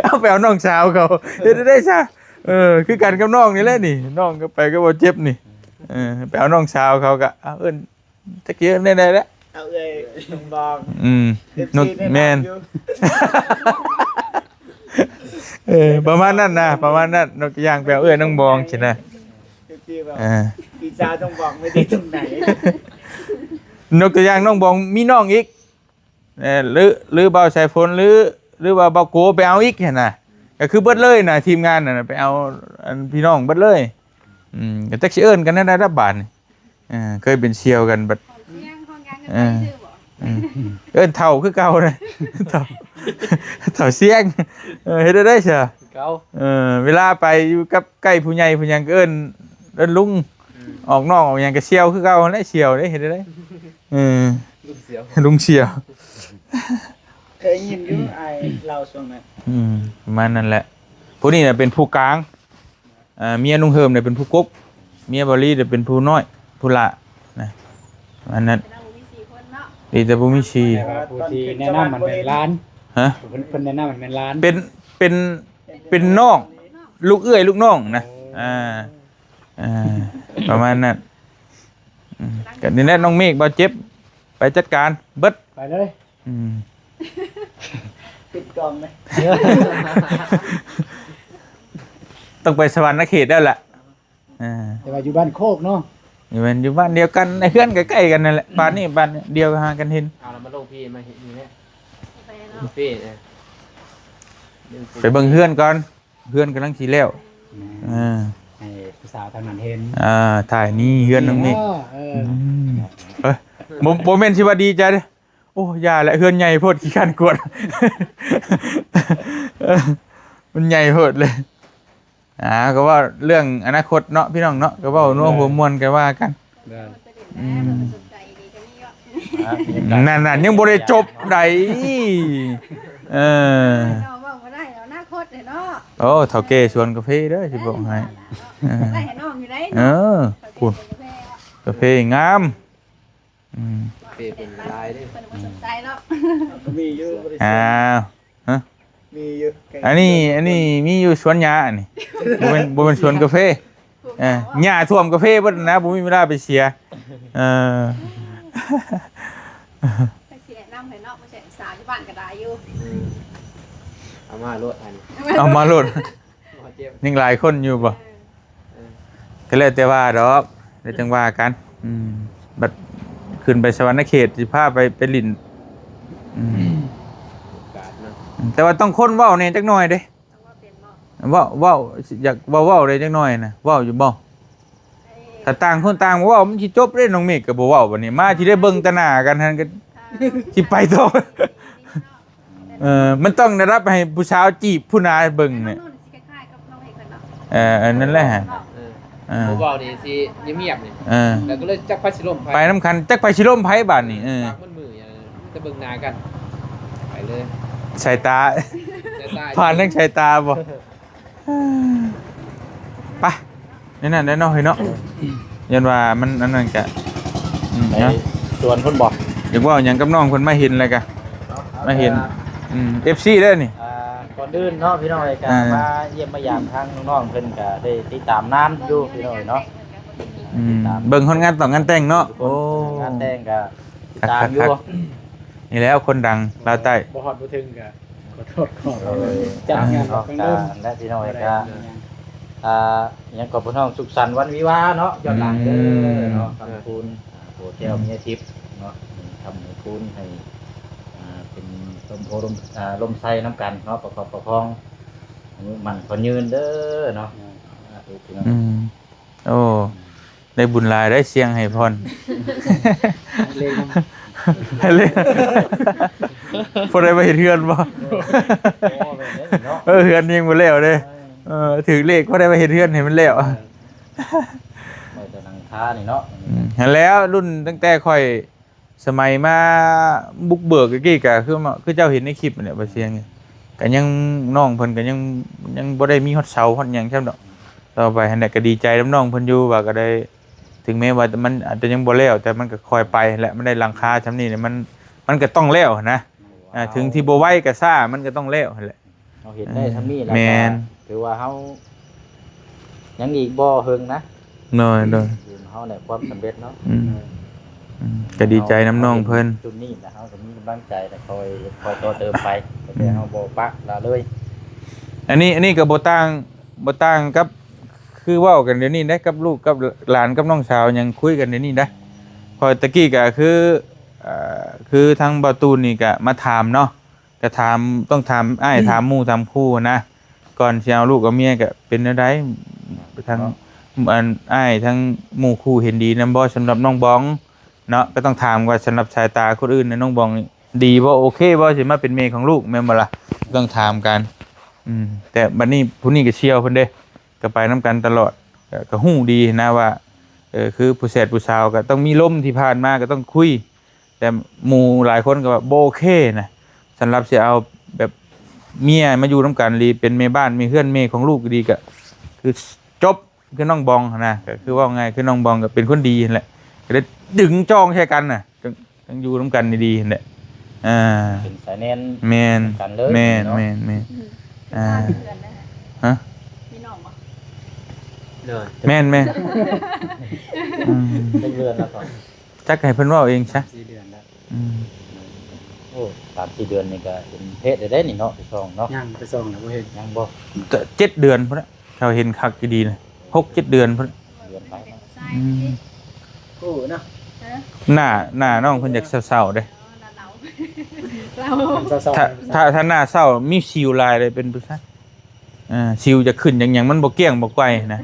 ເອົາໄປເອົານ້ອງສາວເຂົາ ເຮັດໄດ້ຊະ. ເອີ ຄືກັນກັບນ້ອງນີ້ແຫຼະນີ້ ນ້ອງກໍໄປກັບບ່າວເຈັບນີ້. ເອີ ໄປເອົານ້ອງສາວເຂົາກໍ ເອົາເອີ້ນ ຈັກຊິເອີ້ນແນວໃດແຫຼະ ເອົາເອື້ອຍນ້ອງບອງ. ອືມ ເອັຟຊີ ນກ ແມ່ນ ເອີ ປະມານນັ້ນນະ ປະມານນັ້ນ ຍົກຕົວຢ່າງໄປເອົາເອື້ອຍນ້ອງບອງຊີ້ນະ. ເອັຟຊີ ບອກ ເອີ ພີ່ສາວນ້ອງບອງໄວ້ທີ່ຕົງໄຫນ? ຍົກຕົວຢ່າງນ້ອງບອງມີນ້ອງອີກ ເອີ ຫຼື ຫຼືບ່າວສາຍຝົນ ຫຼື ຫຼືວ່າບ່າວໂກໄປເອົາອີກຫັ້ນນະ ກໍຄືເບິດເລີຍນະ ທີມງານນັ້ນນະ ໄປເອົາອັນພີ່ນ້ອງເບິດເລີຍ. ອືມ ກໍຈັກຊິເອີ້ນກັນແນວໃດລະບາດນີ້. ເອີ ເຄີຍເປັນສ່ຽວກັນບັດ ຂອງຊຽງຂອງຫຍັງກໍ ເອີ ໄດ້ຊື່ບໍ່? ເອີ ເອີ້ນເຖົ້າຄືເກົ່ານະ ເຖົ້າ ເຖົ້າຊຽງ. ເອີ ເຮັດໄດ້ຊະ ເກົ່າ. ເອີ ເວລາໄປຢູ່ກັບໃກ້ຜູ້ໃຫຍ່ຜູ້ຫຍັງກໍເອີ້ນ ເອີ້ນລຸງ. ອືມ ອອກນອກອອກຫຍັງກໍສ່ຽວຄືເກົ່າຫັ້ນແຫຼະ ສ່ຽວເດ້ ເຮັດໄດ້. ເອີ ລຸງສ່ຽວ ລຸງສ່ຽວ ເຄີຍໄດ້ຍິນຢູ່ ອືມ ອ້າຍເລົ່າຊ່ວງນັ້ນ. ອືມ ປະມານນັ້ນແຫຼະ. ຜູ້ນີ້ນະເປັນຜູ້ກາງ ອ່າ ເມຍລຸງເຮີມນີ້ເປັນຜູ້ກົກ ເມຍບ່າວລີນີ້ເປັນຜູ້ນ້ອຍ. ພຸ້ນລະນະ ອັນນັ້ນ ແຕ່ວ່າບໍ່ມີສີ່ຄົນເນາະ ດີແຕ່ບໍ່ມີສີ່ ແຕ່ວ່າຜູ້ທີ່ແນະນຳມັນແມ່ນຫຼານ ຮະ ເພິ່ນ ເພິ່ນແນະນຳມັນແມ່ນຫຼານ ເປັນ ເປັນ ເປັນນ້ອງ ລູກເອື້ອຍລູກນ້ອງນະ ໂອ້ ອ່າ ອ່າ ປະມານນັ້ນ ອືມ ກະນີ້ແຫຼະ ນ້ອງເມກ ບ່າວເຈັບ ໄປຈັດການເບິດ ໄປເລີຍ ອືມ ປິດກ້ອງເລີຍ ຕ້ອງໄປສະຫວັນນະເຂດແລ້ວລະ ອ່າ ແຕ່ວ່າຢູ່ບ້ານໂຄກເນາະ ຢູ່ ແມ່ນຢູ່ບ້ານດຽວກັນ ໃນເຮືອນໃກ້ໆກັນນັ້ນແຫຼະ ບ້ານນີ້ບ້ານດຽວຫາກັນເຫັນ ເອົາລະມາລົງພີ້ມາເຮັດນີ້ແຫຼະ ໄປເນາະ ພີ້ ເອີ ໄປເບິ່ງເຮືອນກ່ອນ ເຮືອນກຳລັງຊິແລ້ວ ແມ່ນ ອ່າ ໃຫ້ຜູ້ສາວທາງນັ້ນເຫັນ ອ່າ ຖ່າຍນີ້ເຮືອນນ້ອງເມກ ເອີ ອືມ ເອີ ບໍ່ ບໍ່ແມ່ນຊິວ່າດີໃຈເດ້ ໂອ້ ຢ່າແຫຼະ ເຮືອນໃຫຍ່ໂພດ ຂີ້ຄ້ານກວດ ມັນໃຫຍ່ໂພດເລີຍ ອ່າ ກໍເວົ້າເລື່ອງອະນາຄົດເນາະ ພີ່ນ້ອງເນາະ ກໍເວົ້ານົວຫົວມ່ວນ ກໍວ່າກັນ ໄດ້ ອືມ ນັ້ນໆ ຍັງບໍ່ໄດ້ຈົບໃດ ເອີ ເວົ້າບໍ່ໄດ້ ອະນາຄົດເນາະ ໂອ້ ເຖົ້າແກ່ສວນກາເຟເດີ ຊິບອກໃຫ້ ເອີ ໄດ້ໃຫ້ນ້ອງຢູ່ໃດ ເອີ ເຖົ້າແກ່ສວນກາເຟ ກາເຟງາມ ອືມ ເປັນເປັນລາຍເດ້ ເພິ່ນບໍ່ສົນໃຈເນາະ ມີຢູ່ ບໍ່ໄດ້ ອ້າວ ຮະ ມີຢູ່ ອັນນີ້ ອັນນີ້ມີຢູ່ສວນຫຍ້າ ອັນນີ້ ບໍ່ແມ່ນ ບໍ່ແມ່ນສວນກາເຟ ເອີ ຫຍ້າຖ້ວມກາເຟເບິດນະ ບໍ່ມີເວລາໄປເສຍ ເອີ ໄປຊິແນະນຳໃຫ້ເນາະ ບໍ່ໃຊ່ສາວຢູ່ບ້ານກໍໄດ້ຢູ່ ອືມ ເອົາມາໂລດ ອັນ ເອົາມາໂລດ ບໍ່ເຈັບ ຍັງຫຼາຍຄົນຢູ່ບໍ່? ເອີ ເອີ ກໍແລ້ວແຕ່ວ່າດອກ ແລ້ວຈັ່ງວ່າກັນ ອືມ ບັດຂຶ້ນໄປສະຫວັນນະເຂດ ຊິພາໄປ ໄປຫຼິ້ນ ອືມ ໂອກາດເນາະ ແຕ່ວ່າຕ້ອງຄົນເວົ້າແດ່ຈັກໜ່ອຍເດ້ ຕ້ອງເວົ້າເປັນບໍ່? ເວົ້າ ເວົ້າ ຢາກເວົ້າ ເວົ້າໄດ້ຈັກໜ່ອຍນະ ເວົ້າຢູ່ບໍ່? ຖ້າຕ່າງຄົນຕ່າງບໍ່ເວົ້າ ມັນຊິຈົບເດ້ ນ້ອງເມກກໍບໍ່ເວົ້າ ບັດນີ້ມາຊິໄດ້ເບິ່ງຕາໜ້າກັນຫັ້ນ ກໍ ອ່າ ຊິໄປຕໍ່ ເອີ ມັນຕ້ອງໄດ້ຮັບໃຫ້ຜູ້ສາວຈີບຜູ້ນາເບິ່ງນີ້ ເອີ ອັນນັ້ນແຫຼະ ເອີ ເອີ ບໍ່ເວົ້ານີ້ຊິງຽບໆນີ້ ເອີ ແລ້ວກໍເລີຍຈັກໃຜຊິລົມໃຜ ໄປນຳກັນ ຈັກໃຜຊິລົມໃຜບາດນີ້ ເອີ ປາກມັນມື ແຕ່ເບິ່ງໜ້າກັນ ໄປເລີຍ ສາຍຕາ ສາຍຕາ ຜ່ານທາງສາຍຕາບໍ່? ໄປ ແນວນັ້ນແຫຼະເນາະ ເຮີ້ຍເນາະ ຢ້ານວ່າມັນອັນນັ້ນກະ ອືມ ໄປ ເນາະ ສວນເພິ່ນບໍ່? ຢາກເວົ້າຫຍັງກັບນ້ອງເພິ່ນ ມາເຫັນແລ້ວກະ ມາເຫັນ ອືມ ເອັຟຊີເດີນີ້ ອ່າ ກ່ອນອື່ນເນາະ ພີ່ນ້ອງເອີຍ ກະ ອ່າ ມາຢ້ຽມມາຢາມທາງນ້ອງໆ ເພິ່ນກະໄດ້ຕິດຕາມນານຢູ່ ພີ່ນ້ອງເອີຍເນາະ ອືມ ເບິ່ງຮອດງານຕ້ອງງານແຕ່ງເນາະ ໂອ້ ງານແຕ່ງກະ ຕິດຕາມຢູ່ ຄັກໆ ນີ້ແຫຼະຄົນດັງລາວໃຕ້ ບໍ່ຮອດບໍ່ເຖິງກະຂໍໂທດຂໍອະໄພ ເອີ ຈັດງານແບບເດີມ ແລະພີ່ນ້ອງເອີຍກະ ອ່າ ຫຍັງກໍພີ່ນ້ອງ ສຸກສັນວັນວິວາເນາະ ຍ້ອນຫຼັງເດີເນາະ ອືມ ຄຳຄູນ ອ່າ ຜົວແກ້ວເມຍທິບເນາະ ຄຳຄູນໃຫ້ ອ່າ ເປັນລົມໂພລົມ ອ່າ ລົມໄຊນຳກັນເນາະ ປະຄອບປະຄອງ ອາຍຸໝັ້ນຂວັນຍືນເດີເນາະ ສາທຸ ພີ່ນ້ອງ ອືມ ໂອ້ ໄດ້ບຸນຫຼາຍໄດ໋ ສຽງໃຫ້ພອນ ເລີຍ ພໍໄດ້ມາເຮັດເຮືອນບໍ່? ໂອ້ ເອີ ເຮືອນຍັງບໍ່ແລ້ວເດ້ ເອີ ຖືກເລກ ພໍໄດ້ມາເຮັດເຮືອນໃຫ້ມັນແລ້ວ ເອີ ໄວ້ແຕ່ຫຼັງຄານີ້ເນາະ ອືມ ຫັ້ນແຫຼະ ລຸ້ນຕັ້ງແຕ່ຂ້ອຍ ສະໄໝມາບຸກເບີກຕະກີ້ກະຄື ຄືເຈົ້າເຫັນໃນຄລິບຫັ້ນແຫຼະ ບ່າວຊຽງ ກະຍັງ ນ້ອງເພິ່ນກະຍັງ ຍັງບໍ່ໄດ້ມີຮອດເສົາຮອດຫຍັງຊ້ຳດອກ ຕໍ່ໄປຫັ້ນແຫຼະ ກະດີໃຈນຳນ້ອງເພິ່ນຢູ່ ວ່າກະໄດ້ ເຖິງແມ້ວ່າມັນອາດຈະຍັງບໍ່ແລ້ວ ແຕ່ມັນກະຄ່ອຍໄປຫັ້ນແຫຼະ ມັນໄດ້ຫຼັງຄາຊ່ຳນີ້ ມັນ ມັນກະຕ້ອງແລ້ວຫັ້ນນະ ອ່າ ເຮົາ ເຖິງທີ່ບໍ່ໄວກະຊ້າ ມັນກະຕ້ອງແລ້ວຫັ້ນແຫຼະ ເຮົາເຮັດໄດ້ຊ່ຳນີ້ແລ້ວ ແມ່ນ ກະຖືວ່າເຮົາຍັງອີກບໍ່ເຫິງນະ ໂດຍ ໂດຍ ເຮົາແຫຼະຄວາມສຳເລັດເນາະ ອືມ ເອີ ອືມ ກະດີໃຈນຳນ້ອງເພິ່ນ ຈຸດນີ້ແຫຼະ ເຮົາກະມີກຳລັງໃຈ ແລະ ຄອຍ ຄອຍຕໍ່ເຕີມໄປ ແຕ່ເຮົາບໍ່ປະລະເລີຍ ອັນນີ້ ອັນນີ້ກະບໍ່ຕ່າງ ບໍ່ຕ່າງກັບ ຄືເວົ້າກັນດຽວນີ້ເດ້ ກັບລູກກັບຫຼານກັບນ້ອງສາວ ຫຍັງຄຸຍກັນດຽວນີ້ເດ້ ເພາະຕະກີ້ກະຄື ເອີ ຄືທາງບ່າວຕູນນີ້ກະມາຖາມເນາະ ກະຖາມ ຕ້ອງຖາມອ້າຍ ອືມ ຖາມໝູ່ຖາມຄູ່ນະ ກ່ອນຊິເອົາລູກເອົາເມຍກະເປັນແນວໃດ ທາງ ເນາະ ອັນ ອ້າຍທາງໝູ່ຄູ່ເຫັນດີນຳບໍ່ ສຳລັບນ້ອງບອງເນາະ ກະຕ້ອງຖາມວ່າສຳລັບສາຍຕາຄົນອື່ນນະ ນ້ອງບອງນີ້ດີບໍ່ ໂອເຄບໍ່ ຊິມາເປັນແມ່ຂອງລູກ ແມ່ນບໍ່ລະ ຕ້ອງຖາມກັນ ອືມ ແຕ່ບັດນີ້ຜູ້ນີ້ກະຊ່ຽວເພິ່ນເດ້ ກະໄປນຳກັນຕະຫຼອດ ກະ ກະຮູ້ດີນະວ່າ ເອີ ຄືຜູ້ແຊດຜູ້ສາວກະຕ້ອງມີລົມ ທີ່ຜ່ານມາກະຕ້ອງຄຸຍ ແຕ່ໝູ່ຫຼາຍຄົນກໍວ່າບໍ່ໂອເຄນະ ສຳລັບຊິເອົາແບບເມຍມາຢູ່ນຳກັນ ຫຼື ເປັນແມ່ບ້ານແມ່ເຮືອນແມ່ຂອງລູກກໍດີ ກໍຄືຈົບ ຄືນ້ອງບອງຫັ້ນນະ ກໍຄືເວົ້າງ່າຍຄືນ້ອງບອງກໍເປັນຄົນດີຫັ້ນແຫຼະ ກໍໄດ້ດຶງຈອງໃສ່ກັນນະ ຈັ່ງ ຈັ່ງຢູ່ນຳກັນດີໆຫັ້ນແຫຼະ. ອ່າ ເປັນສາຍແໜ້ນ ແມ່ນ ນຳກັນເລີຍ ແມ່ນ ເນາະ ແມ່ນ ແມ່ນ ອືມ ອ່າ ເດືອນນະ ຮະ ມີນ້ອງບໍ່? ໂດຍ ແມ່ນໆ ອືມ ຈັກເດືອນແລ້ວກໍ ຈັກໃຫ້ເພິ່ນເວົ້າເອງຊະ ສາມສີ່ເດືອນແລ້ວ ອືມ ໂອ້ ສາມສີ່ເດືອນນີ້ກໍເປັນເພດໄດ້ເດ້ນີ້ເນາະ ໄປສ່ອງເນາະ ຍັງໄປສ່ອງແລ້ວບໍ່ເຫັນ ຍັງບໍ່ ເຈັດເດືອນພຸ້ນນະ ເຂົາເຫັນຄັກດີໆນະ ຫົກເຈັດເດືອນພຸ້ນ ເດືອນປາຍເນາະ ອືມ ໂອ້ເນາະ ໜ້າ ໜ້ານ້ອງເພິ່ນຢາກເສົ້າໆເດ້ ເອີ ໜ້າເສົ້າ ເສົ້າ ຖ້າ ຖ້າ ຖ້າໜ້າເສົ້າມີສິວຫຼາຍເດ້ ເປັນຜູ້ຊາຍ ອ່າ ສິວຈະຂຶ້ນຫຍັງໆ ມັນບໍ່ກ້ຽງບໍ່ໄກວນະ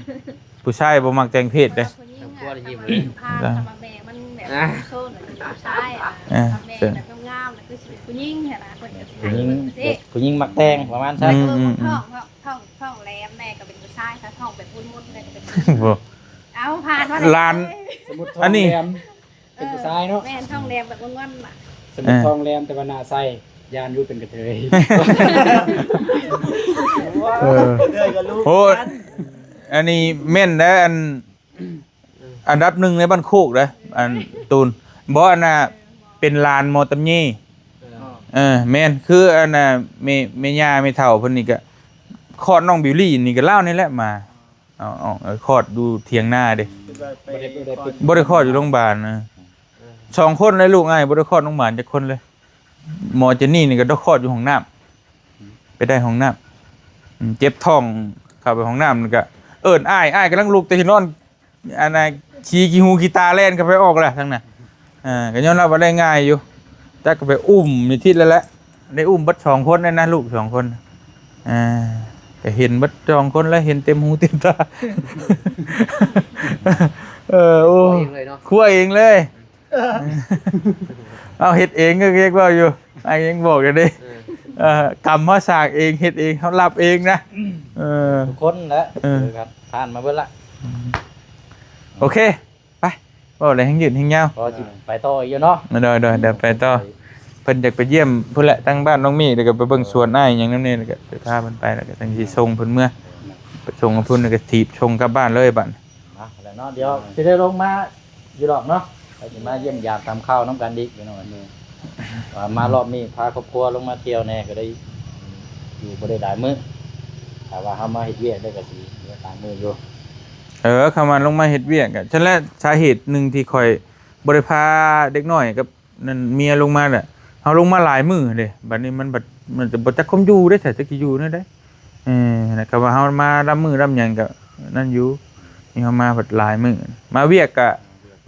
ຜູ້ຊາຍບໍ່ມັກແຕ່ງເພດເດ້ ຜູ້ຍິງອະ ຖ້າມາແມ່ມັນແບບ ອ່າ ໂຊນ ຜູ້ຊາຍອະ ອ່າ ຖ້າແມ່ແບບງາມໆ ນະ ຄືຊິເປັນຜູ້ຍິງຫັ້ນນະ ເພິ່ນກໍຊິໃຫ້ເບິ່ງຊີ້ ຜູ້ຍິງມັກແຕ່ງປະມານຊັ້ນ ອືມໆໆ ທ້ອງ ທ້ອງ ທ້ອງແຫຼມແດ່ກໍເປັນຜູ້ຊາຍ ຖ້າທ້ອງແບບມົນໆ ແດ່ກໍເປັນຜູ້ຍິງ ບໍ່ ເອົາ ຜ່ານມາ ລ້ານ ເລີຍ ສົມມຸດທ້ອງ ອັນນີ້ ແຫຼມ ເປັນຜູ້ຊາຍເນາະ ເອີ ແມ່ນ ທ້ອງແຫຼມແບບງອນໆ ນະ ສົມມຸດ ເອີ ທ້ອງແຫຼມແຕ່ວ່າໜ້າໃສ ຢ້ານຢູ່ເປັນກະເທີຍ ເອີ ເອີ ໂອ້ ອັນນີ້ແມ່ນເດ້ ອັນ ອັນດັບໜຶ່ງໃນບ້ານໂຄກເດ້ ອັນຕູນ ບໍ່ ອັນນ່າ ເປັນຫຼານໝໍຕຳເຍ ເອີ ເອີ ແມ່ນ ຄືອັນນ່າ ແມ່ ແມ່ຍ່າແມ່ເຖົ້າເພິ່ນນີ້ກະ ຄອດນ້ອງບິວລີນີ້ກະລາວນີ້ແຫຼະ ມາ ເອົາ ເອົາ ເອົາ ຄອດຢູ່ຖຽງນາເດ້ ບໍ່ໄດ້ ບໍ່ໄດ້ ບໍ່ໄດ້ຄອດຢູ່ໂຮງບານນະ ເອີ ສອງຄົນເລີຍລູກອ້າຍ ບໍ່ໄດ້ຄອດໂຮງບານຈັກຄົນເລີຍ ໝໍເຈນນີ້ນີ້ກໍໄດ້ຄອດຢູ່ຫ້ອງນ້ຳ ໄປໄດ້ຫ້ອງນ້ຳ ອືມ ເຈັບທ້ອງ ເຂົ້າໄປຫ້ອງນ້ຳ ແລ້ວກໍເອີ້ນອ້າຍ ອ້າຍກຳລັງລຸກແຕ່ທີ່ນອນ ອັນນ່າ ຂີ້ ຂີ້ຫູຂີ້ຕາແລ່ນເຂົ້າໄປອອກແລ້ວທາງນັ້ນ ອ່າ ກໍຍອມຮັບວ່າໄດ້ງ່າຍຢູ່ ຈັກກໍໄປອຸ້ມຢູ່ທິດແລ້ວແຫຼະ ໄດ້ອຸ້ມເບິດສອງຄົນເລີຍນະ ລູກສອງຄົນ ອ່າ ກໍເຫັນເບິດສອງຄົນແລ້ວ ເຫັນເຕັມຫູເຕັມຕາ ເອີ ໂອ້ ຄົວເອງເລີຍເນາະ ຄົວເອງເລີຍ ເອີ ເອົາເຮັດເອງກໍເຮັດເວົ້າຢູ່ ອ້າຍຍັງບອກຢູ່ເດ້ ເອີ ເອີ ກຳເຮົາສ້າງເອງ ເຮັດເອງ ເຮົາຮັບເອງນະ ເອີ ທຸກຄົນແຫຼະ ເອີ ຄືກັນ ຜ່ານມາເບິດລະ ອືມ ໂອເຄ ໄປ ເວົ້າແລ້ວແຮງຍືດແຮງຍາວ ກໍຊິໄປຕໍ່ອີກຢູ່ເນາະ ໂດຍ ໂດຍ ດຽວໄປຕໍ່ ເພິ່ນຢາກໄປຢ້ຽມພຸ້ນແຫຼະ ທາງບ້ານນ້ອງມີ້ ແລ້ວກໍໄປເບິ່ງສວນອ້າຍຫຍັງນຳນີ້ ແລ້ວກໍໄປພາເພິ່ນໄປ ແລ້ວກໍຈັ່ງຊິສົ່ງເພິ່ນເມືອ ໄປສົ່ງເພິ່ນ ແລ້ວກໍຖີບສົ່ງກັບບ້ານເລີຍບາດ ມາແລ້ວເນາະ ດຽວຊິໄດ້ລົງມາຢູ່ດອກເນາະ ກໍຊິມາຢ້ຽມຢາມຖາມຂ່າວນຳກັນອີກ ພີ່ນ້ອງ ວ່າມາລອບນີ້ພາຄອບຄົວລົງມາທ່ຽວແດ່ ກໍໄດ້ຢູ່ບໍ່ໄດ້ຫຼາຍມື້ ຖ້າວ່າເຮົາມາເຮັດວຽກໄດ້ກໍຊິໄດ້ຫຼາຍມື້ຢູ່ ເອີ ຄຳວ່າລົງມາເຮັດວຽກກະ ຊັ້ນແຫຼະ ສາເຫດໜຶ່ງທີ່ຂ້ອຍບໍ່ໄດ້ພາເດັກນ້ອຍກັບ ນັ້ນເມຍລົງມາແຫຼະ ເຮົາລົງມາຫຼາຍມື້ເດ້ ບັດນີ້ມັນບັດ ມັນຈະບໍ່ຈັກຄວາມຢູ່ເດ້ ຈັກຊິຢູ່ແນວໃດ ເອີ ນະ ຄຳວ່າເຮົາມາລຳມື້ລຳຫຍັງກໍນັ້ນຢູ່ ນີ້ເຮົາມາບັດຫຼາຍມື້ ມາວຽກກໍ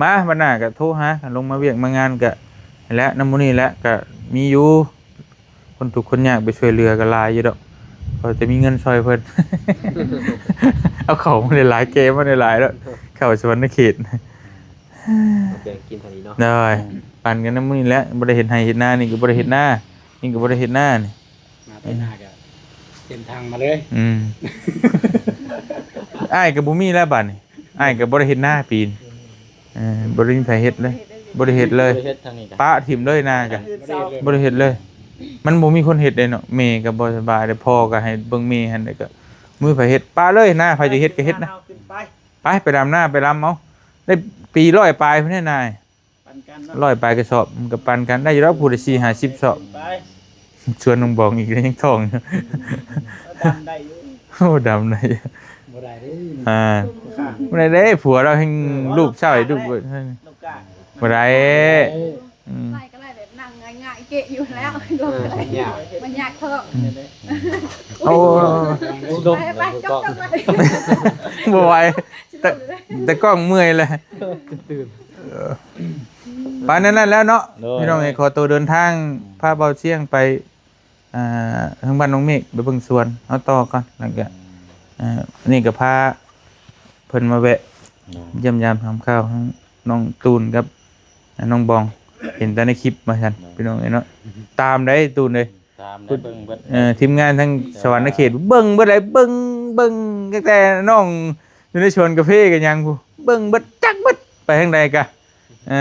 ມາ ບັດໜ້າກໍໂທຫາ ຄັນລົງມາວຽກມາງານກໍນີ້ແຫຼະ ນຳໝູ່ນີ້ແຫຼະ ກໍມີຢູ່ ຄົນທຸກຄົນຍາກໄປຊ່ວຍເຫຼືອກໍຫຼາຍຢູ່ດອກ ພໍຈະມີເງິນຊ່ອຍເພິ່ນ ເອົາເຂົ້າມາຫຼາຍໆ ແກະມາຫຼາຍໆ ດອກ ເຂົ້າສະຫວັນນະເຂດ ແກງກິນເທົ່ານີ້ເນາະ ໂດຍ ປັນກັນນຳມື້ນີ້ແຫຼະ ບໍ່ໄດ້ເຮັດໄຮ່ເຮັດນາ ນີ້ກໍບໍ່ໄດ້ເຮັດນາ ນີ້ກໍບໍ່ໄດ້ເຮັດນານີ້ ມາແຕ່ໜ້າກໍເຕັມຖັງມາເລີຍ ອືມ ອ້າຍກໍບໍ່ມີແລ້ວບາດນີ້ ອ້າຍກໍບໍ່ໄດ້ເຮັດນາປີນີ້ ເອີ ບໍ່ໄດ້ມີໃຜເຮັດເລີຍ ບໍ່ໄດ້ເຮັດເລີຍ ບໍ່ໄດ້ເຮັດທາງນີ້ກະ ປະຖິ້ມເລີຍນາກະ ບໍ່ໄດ້ເຮັດເລີຍ ມັນບໍ່ມີຄົນເຮັດເດ້ເນາະ ແມ່ກໍບໍ່ສະບາຍເດ້ ພໍ່ກໍໃຫ້ເບິ່ງແມ່ຫັ້ນ ແລ້ວກໍບໍ່ມີໃຜເຮັດ ປະເລີຍນາ ໃຜຈະເຮັດກໍເຮັດນະ ໄປ ໄປດຳນາ ໄປລຳເອົາ ໄດ້ປີຮ້ອຍປາຍພຸ້ນນາ ປັນກັນເນາະ ຮ້ອຍປາຍກະສອບ ມັນກໍປັນກັນໄດ້ຢູ່ດອກ ຜູ້ລະສີ່ຫ້າສິບສອບ ໄປ ຊວນນ້ອງບອງອີກ ຍັງທ້ອງຢູ່ ດຳໄດ້ຢູ່ ໂອ້ ດຳໄດ້ຢູ່ ບໍ່ໄດ້ເດ້ ອ່າ ບໍ່ໄດ້ເດ້ ຜົວລາວແຮ່ງລູບເຊົ້າໃຫ້ລູກ ລູກກາ ບໍ່ໄດ້ ເອີ ອືມ ໄລ່ກໍໄລ່ແບບນັ່ງງ່າຍໆ ເກະຢູ່ແລ້ວ ເອີ ມັນຍາກ ມັນຍາກທ້ອງ ອືມ ໂອ້ ໄປໆ ຈົບໆ ໄປ ບໍ່ໄຫວ ແຕ່ ແຕ່ກ້ອງເມື່ອຍແລ້ວ ເອີ ປານນັ້ນແລ້ວເນາະ ໂດຍ ພີ່ນ້ອງເອີຍ ຂໍໂຕເດີນທາງ ພາເບົາຊຽງໄປ ອ່າ ທາງບ້ານນ້ອງເມກ ໄປເບິ່ງສວນເຮົາຕໍ່ກ່ອນ ແລ້ວກະ ອ່າ ນີ້ກະພາເພິ່ນມາແວະ ໂດຍ ຢ້ຽມຢາມຖາມຂ່າວທາງນ້ອງຕູນກັບ ອ່າ ນ້ອງບອງ ເຫັນແຕ່ໃນຄລິບວ່າຊັ້ນ ໂດຍ ພີ່ນ້ອງເອີຍເນາະ ຕາມໄດ້ຕູນເອີຍ ຕາມໄດ້ເບິ່ງເບິດ ເອີ ທີມງານທາງສະຫວັນນະເຂດ ເບິ່ງເບິດເລີຍ ເບິ່ງ ເບິ່ງຕັ້ງແຕ່ນ້ອງຢູ່ໃນສວນກາເຟກໍຍັງພຸ້ນ ເບິ່ງເບິດ ຈັກເບິດ ໄປທາງໃດກະ ເອີ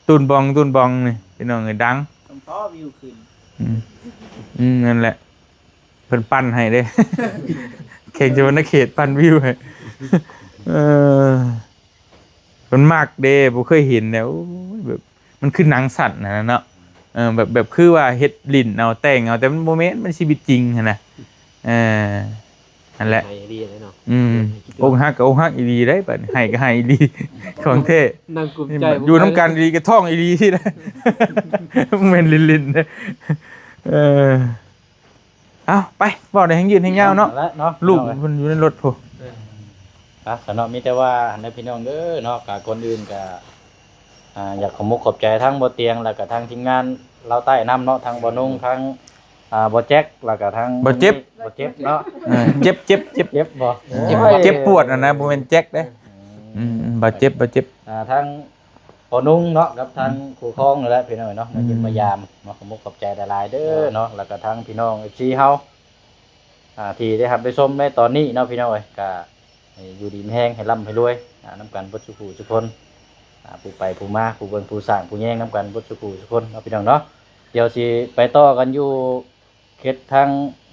ຕູນບອງ ຕູນບອງນີ້ ພີ່ນ້ອງເອີຍ ດັງ ຕ້ອງຕໍ່ວິວຂຶ້ນ ອືມ ອືມ ນັ້ນແຫຼະ ເພິ່ນປັ່ນໃຫ້ເດ້ ແຂວງສະຫວັນນະເຂດປັ່ນວິວໃຫ້ ເອີ ເພິ່ນມັກເດ້ ບໍ່ເຄີຍເຫັນແລ້ວ ໂອ້ຍ ແບບ ມັນຄືໜັງສັ້ນຫັ້ນນະເນາະ ເອີ ແບບ ແບບຄືວ່າເຮັດຫຼິ້ນເອົາ ແຕ່ງເອົາ ແຕ່ມັນບໍ່ແມ່ນ ມັນຊີວິດຈິງຫັ້ນນະ ເອີ ຫັ້ນແຫຼະ ໃຫ້ອີ່ຫຼີເລີຍເນາະ ອືມ ອົກຫັກກໍອົກຫັກອີ່ຫຼີເດ້ ບາດນີ້ ໃຫ້ກໍໃຫ້ອີ່ຫຼີ ຂອງແທ້ ນັ່ງກຸມໃຈ ຢູ່ນຳກັນອີ່ຫຼີກໍທ້ອງອີ່ຫຼີຊີ້ນະ ແມ່ນຫຼິ້ນໆເດ້ ເອີ ເອົ້າ ໄປ ເວົ້າໄດ້ແຮງຍືດແຮງຍາວເນາະ ເນາະ ລູກເພິ່ນຢູ່ໃນລົດພຸ້ນ ອ່ະ ສະເນາະ ມີແຕ່ວ່າ ອັນໃດພີ່ນ້ອງເດີເນາະ ກະກ່ອນອື່ນກະ ອ່າ ຢາກຂອບມຸກຂອບໃຈທັງບໍ່ຕຽງ ແລ້ວກະທັງທີມງານລາວໃຕ້ນຳເນາະ ທັງບໍ່ນຸ່ງ ທັງ ອ່າ ບໍ່ແຈັກ ແລ້ວກະທັງບໍ່ເຈັບ ບໍ່ເຈັບເນາະ ເອີ ເຈັບ ເຈັບ ເຈັບ ເຈັບບໍ່ ເຈັບ ໂອ້ຍ ເຈັບປວດຫັ້ນນະ ບໍ່ແມ່ນແຈັກເດ້ ອືມ ອືມ ບໍ່ເຈັບ ບໍ່ເຈັບ ອ່າ ທັງ ພໍ່ນຸ່ງເນາະ ກັບທາງຜູ້ຄອງນັ້ນແຫຼະພີ່ນ້ອງເອີຍເນາະ ມາຢ້ຽມ ອືມ ມາຢາມເນາະ ຂໍຂອບໃຈຫຼາຍໆເດີເນາະ ແລ້ວກໍທາງພີ່ນ້ອງເອັຟຊີເຮົາ ອ່າ ທີ່ໄດ້ຮັບໄດ້ຊົມໃນຕອນນີ້ເນາະ ພີ່ນ້ອງເອີຍ ກໍໃຫ້ຢູ່ດີມີແຮງ ໃຫ້ລ່ຳໃຫ້ລວຍ ອ່າ ນຳກັນເບິດສູ່ຜູ້ສູ່ຄົນ ອ່າ ຜູ້ໄປຜູ້ມາ ຜູ້ເບິ່ງຜູ້ສ້າງຜູ້ແຍງນຳກັນເບິດສູ່ຜູ້ສູ່ຄົນເນາະ ພີ່ນ້ອງເນາະ ດຽວຊິໄປຕໍ່ກັນຢູ່ເຂດທາງ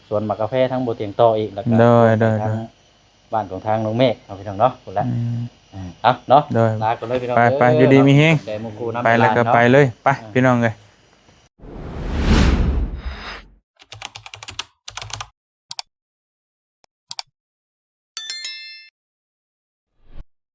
ສວນໝາກກາແຟທາງບໍ່ຕຽງຕໍ່ອີກ ແລ້ວກໍ ໂດຍ ໂດຍ ທາງ ໂດຍ ບ້ານຂອງທາງນ້ອງເມກເນາະ ພີ່ນ້ອງເນາະ ພຸ້ນແຫຼະ ອືມ ເອີ ເອົາເນາະ ໂດຍ ລາກັນເລີຍພີ່ນ້ອງ ໄປ ເອີ ໄປ ຢູ່ດີມີແຮງ ຂອບໃຈໝູ່ຄູ່ນຳ ໄປແລ້ວກໍຫຼາຍໆ ໄປເລີຍ ໄປ ເອີ ພີ່ນ້ອງເອີຍ